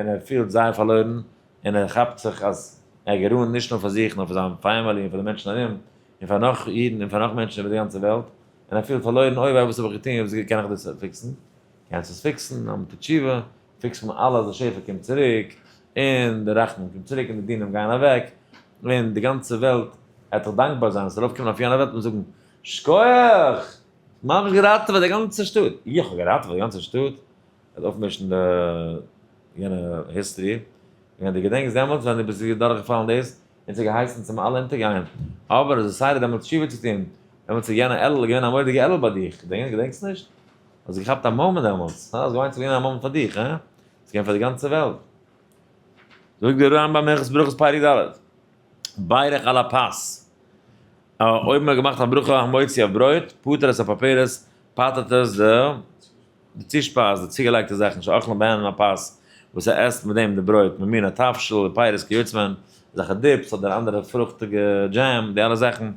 Speaker 1: ער פילט זייער פארלוירן און ער כאפט זיך אז ער האט גערואינט נישט נאר פאר זיך נאר פאר זיין family און פאר די מענטשן ארום און פאר נאך אידן און פאר נאך מענטשן איבער די גאנצע וועלט און ער פילט פארלוירן אוי וויי וואס האב איך געטון וויאזוי קען איך דאס fix ן? קענסט עס fix ן נאר מיט תשובה fix ט מען אלעס די שפע קומט צוריק און די רחמים קומט צוריק און די דינים גייען אוועק און די גאנצע וועלט וועט דיך דאנקבאר זיין, עס וועט ארויפקומען אויף יענע וועלט און זאגן שכוח! ממש געראטעוועט די גאנצע שטאט! איך האב געראטעוועט די גאנצע שטאט? וועט אויפמישן די יענע history, און ווען דו געדענקסט דעמאלטס ווען דו ביסט דורכגעפאלן דאס, און ס'האט געהייסן צום אלע אונטערגיין, אבער עס איז סיידע דעמאלטס תשובה צו טון, דעמאלטס איז יענע אלול געווען א מורא'דיגע אלול ביי דיך, געדענקסט נישט? האסט געכאפט א moment דעמאלטס, הא? האסט געמיינט ס'איז געווען א moment פאר דיך, הא? ס'איז געווען פאר די גאנצע וועלט. זאגט דער רמב ם הלכות ברכות פרק ד', בירך על הפת, אויב מ'האט געמאכט א ברכה המוציא אויף ברויט, פטר את הפרפרת, פטר'ט עס די די צושפייז, די צוגעלייגטע זאכן, שאוכלין בהן הפת, וואס ער עסט מיט דעם די ברויט, ממין התבשיל, די פירות כיוצא בהן, אזעלכע dips אדער אנדערע פרוכטיגע jam, די אלע זאכן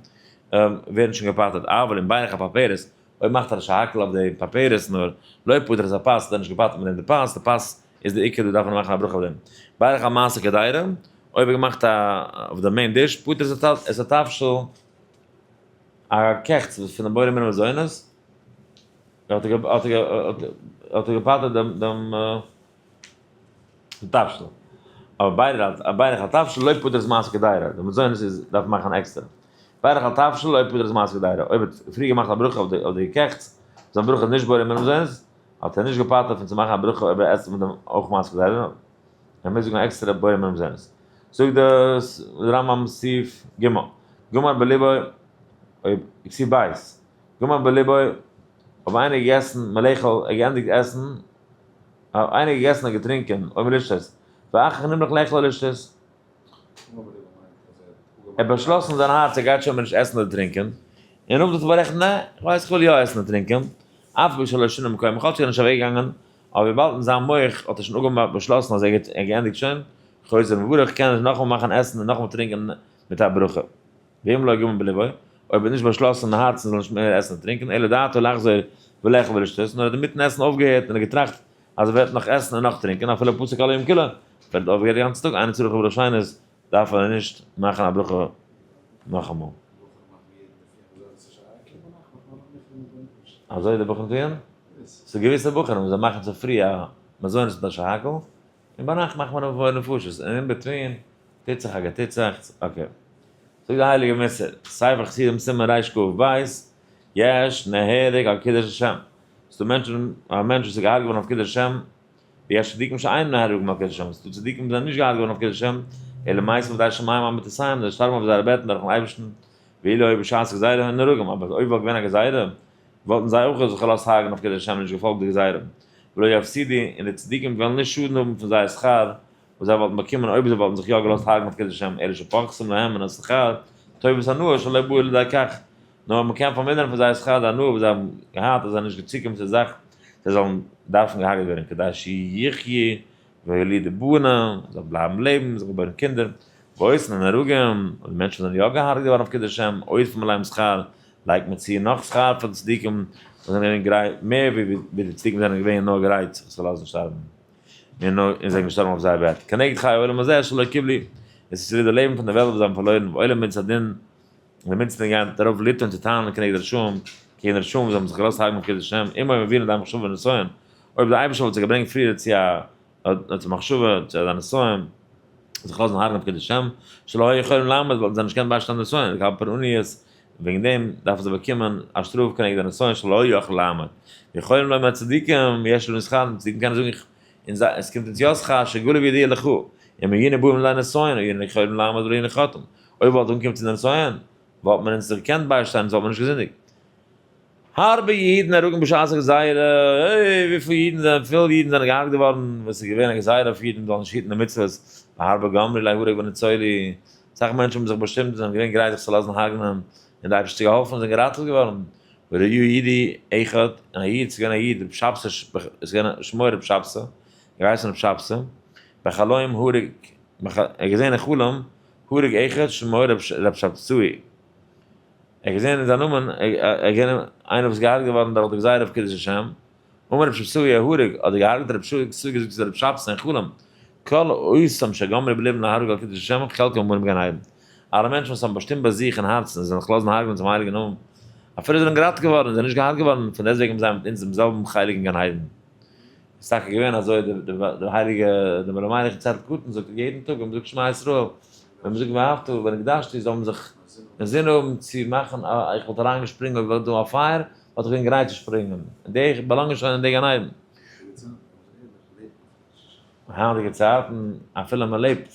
Speaker 1: ווערן שוין געפטר'ט, אבל אם בירך הפרפרת, אויב מאכט ער א שהכל אויף די פרפרת נאר, לא פטר את הפת, האט ער נישט געפטר'ט מיט דעם די פת, די פת איז די עיקר, דא דארף מען מאכן א ברכה אויף דעם. בירך על מעשה קדירה, אויב ער געמאכט א אויף די main dish, פטר את התבשיל, א קעכטס וואס פון די בורא מיני מזונות, האט ער געפטר'ט דעם תבשיל. אבער בירך התבשיל לא פטר את מעשה קדירה, די מזונות איז דארף מען מאכן עקסטער. בירך התבשיל לא פטר את מעשה קדירה, אויב האט פריער געמאכט א ברכה אויף די געקעכטס, זיין ברכה איז נישט בורא מיני מזונות, האט ער נישט געפטר'ט פון צו מאכן א ברכה אויב ער עסט מיט דעם אויך מעשה קדירה, ער מוז זאגן עקסטערע בורא מיני מזונות. זאגט די רמב ם סעיף ג', גמר בליבו, אויב סעיף ב', גמר בליבו, אויב איינער געגעסן מלאכל, ער געענדיגט עסן, אויב איינער געגעסן און געטרינקען, אויב לשתות, ואחר כך נמלך לאכול ולשתות. ער האט באשלאסן אין זיין הארץ ער גייט שוין מער נישט עסן אדער טרינקען, און נאכדעם האט ער בארעכנט נע, איך ווייס איך וויל יא עסן און טרינקען, אף על פי שלא שינה מקומו, כאטש ער איז נישט אוועקגעגאנגען, אבער וויבאלד אין זיין מח האט ער שוין אפגעמאכט באשלאסן אז ער געענדיגט שוין, חוזר ומברך, קען ער נאכאמאל מאכן עסן און נאכאמאל טרינקען מיט א ברכה. ואם לא גמר בלבו, אויב ער האט נישט באשלאסן אין הארצן זאל נישט מער עסן און טרינקען, אלא דעתו לחזור ולאכול ולשתות, נאר ער האט אינמיטן עסן אויפגעהערט און האט געטראכט אז ער וועט נאך עסן און נאך טרינקען אפילו פסק כל היום כולו, ווען ער האט אויפגעהערט די גאנצע טאג, אינו צריך לברך שנית, דארף ער נישט מאכן א ברכה נאכאמאל. אזוי די בחורים טוען? ס'איז געוויסע בחורים וואס זיי מאכן צופרי א מזונות מיט א שהכל, און ביינאכט מאכט מען א בורא נפשות, און in between טוט זיך א געטוצעכטס, okay. זאגט די הייליגע מוסר, ספר חסידים סימן רכ"ב, יש נהרג על קידוש השם, ס'דא מענטשן, א מענטש וואס איז געהארגעט געווארן אויף קידוש השם, ויש צדיקים שאינם נהרגים על קידוש השם, ס'דא צדיקים וואס זענען נישט געהארגעט געווארן אויף קידוש השם, אלא מתים בידי שמים על מיטותיהם, זיי שטארבן אויף זייערע בעטן דורכ'ן אייבערשטן, ואילו היו בשעת גזירה היו נהרגים, אבער אויב וואלט געווען א גזירה, וואלטן זיי אויך זיך געלאזט הרג'ן אויף קידוש השם און נישט געפאלגט די גזירה. ולא יפסידו, און די צדיקים וועלן נישט שאדן האבן פון זייער שכר וואס זיי וואלטן באקומען אויב זיי וואלטן זיך יא געלאזט הרג'ן אויף קידוש השם, אלא שפוחתים להם מן השכר טובת הנאה שלא באו לידי כך, נאר מען קען פארמינערן פון זייער שכר די הנאה וואס זיי האבן געהאט אז זיי זענען נישט געצוקומען צו די זאך זיי זאלן דארפן געהארגעט ווערן כדי שיחי' ויולידו בנים, זאלן בלייבן לעבן, זאלן געבוירן קינדער, ואותן הנהרגים, און די מענטשן וואס זענען יא געהארגעט געווארן אויף קידוש השם, אוספים עליהם שכר, לייגט מען צו נאך שכר פאר די צדיקים וואס זענען געווען גרייט, מער ווי די צדיקים זענען געווען נאר גרייט זיך צו לאזן שטארבן, און נאר און זענען געשטארבן אויף זייער בעט. כנגד חיי העולם הזה שלא קיבלו, עס איז צוליב די לעבן פון דער וועלט וואס זיי האבן פארלוירן, ועולם מידת הדין, און די מידת הדין גייט ארויף לטעון צו טענה'ן כנגד רשעים, קעגן רשעים וואס האבן זיך געלאזט הרג'ן אויף קידוש השם, אם היו מביאין לידי מחשבה ונסיון, אויב דער אייבערשטער וואלט זיי געברענגט פריער צו א צו מחשבה, צו אזא נסיון, זיך לאזן הרג'ן אויף קידוש השם, שלא היו יכולים לעמוד, וואלטן זיי נישט געקענט ביישטיין די נסיון, לקבל פורעניות, וועגן דעם דארפן זיי באקומען א שטראף כנגד די נסיון שלא היו יכולים לעמוד. יכולים לומר צדיקים, יש לנו שכר, צדיקים קענען זאגן איך, אונז, עס קומט אונז יא שכר, שגלוי וידוע לך, אם היינו באים לידי נסיון, היינו יכולים לעמוד ולא היינו חוטאים. אויב וואלט אנגעקומען צו די נסיון, וואלט מען אונז זיך געקענט ביישטיין, אונז וואלט מען נישט געזינדיגט. הרבה אידן הרוגים בשעת הגזירה, אוי וויפיל אידן זענען, פיל אידן זענען געהארגט געווארן ווען ס'איז געווען א גזירה אויף אידן זאלן נישט היטן די מצוות, והרבה גמרו להרג וניצולו, אסאך מענטשן האבן זיך באשטימט און זענען געווען גרייט זיך צו לאזן הרג'נען, און די אייבערשטער האט געהאלפן און זענען געראטעוועט געווארן, וראי' אידי אחד, און א איד, ס'איז געווען א איד רב שבתא, ס'איז געווען שמו רב שבתא, געהייסן רב שבתא, בחלום הרוג, ער האט געזען אין חלום, הרוג אחד שמו רב שבתאי. ער האט געזען אין זיין נאמען, ער האט געזען איינער וואס איז געהארגעט געווארן דורך די גזירה אויף קידוש השם, אמר רב שבתאי ההרוג, האט דער געהארגעטער רב שבתאי געזאגט צו רב שבתאי אין חלום, כל אותם שגמרו בלבם להרוג על קידוש השם, חלקם אמורים בגן עדן. אלע מענטשן וואס האבן באשטימט ביי זיך אין הארצן זיי זאלן זיך לאזן הרג'נען צום הייליגן נאמען, אפילו זיי זענען געראטעוועט געווארן און זענען נישט געהארגעט געווארן, פון דעסטוועגן האבן זיי מיט אונז דעם זעלבן חלק אין גן עדן. איז טאקע געווען אזוי, דער הייליגער דער אלימלך אין צעטל קטן זאגט יעדן טאג ווען מ'זאגט שמע ישראל, ווען מ'זאגט ואהבת ונקדשתי זאל מען זיך אינזין האבן צו מאכן א, איך וואלט אריין געשפרינגען אויב וואלט דא א פייער וואלט איך געווען גרייט צו שפרינגען, און די באלאנגען שוין אין די גן עדן. היינטיגע צייטן אפילו מען לעבט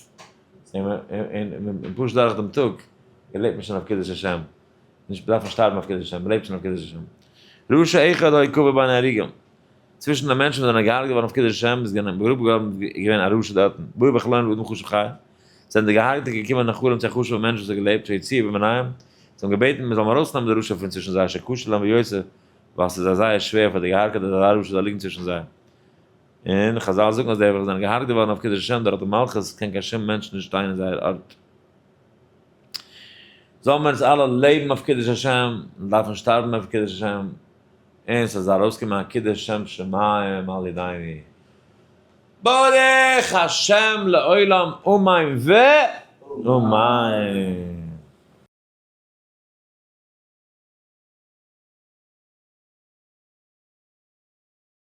Speaker 1: און פשוט דורך דעם טאג לעבט מען שוין אויף קידוש השם, נישט דארף מען שטארבן אויף קידוש השם, מען לעבט שוין אויף קידוש השם. רשע אחד היה קבור בין ההרוגים, צווישן די מענטשן וואס זענען געהארגעט געווארן אויף קידוש השם איז געווען געווען א רשע דארטן, באו בחלום לאדם חשוב חי, זענען די געהארגעטע געקומען אין חלום צו א חשוב'ן מענטש וואס האט געלעבט, שהוציאו מביניהם, זיי האבן געבעטן מען זאל ארויסנעמען די רשע פון צווישן זיי, שקשה להם ביותר, ווייל ס'איז זיי זייער שווער פאר די געהארגעטע אז אזא רשע זאל ליגן צווישן זיי. און חזל זאגן אז די וועלכע זענען געהארגעט געווארן אויף קידוש השם דורך די מלכות קען קיין שום מענטש נישט שטיין אין זייער ארט. זאלן מיר אונז אלע לעבן אויף קידוש השם, און דארפן שטארבן אויף קידוש השם, און ס'זאל ארויסקומען א קידוש שם שמים על ידינו. ברוך השם לעולם אמן ואמן.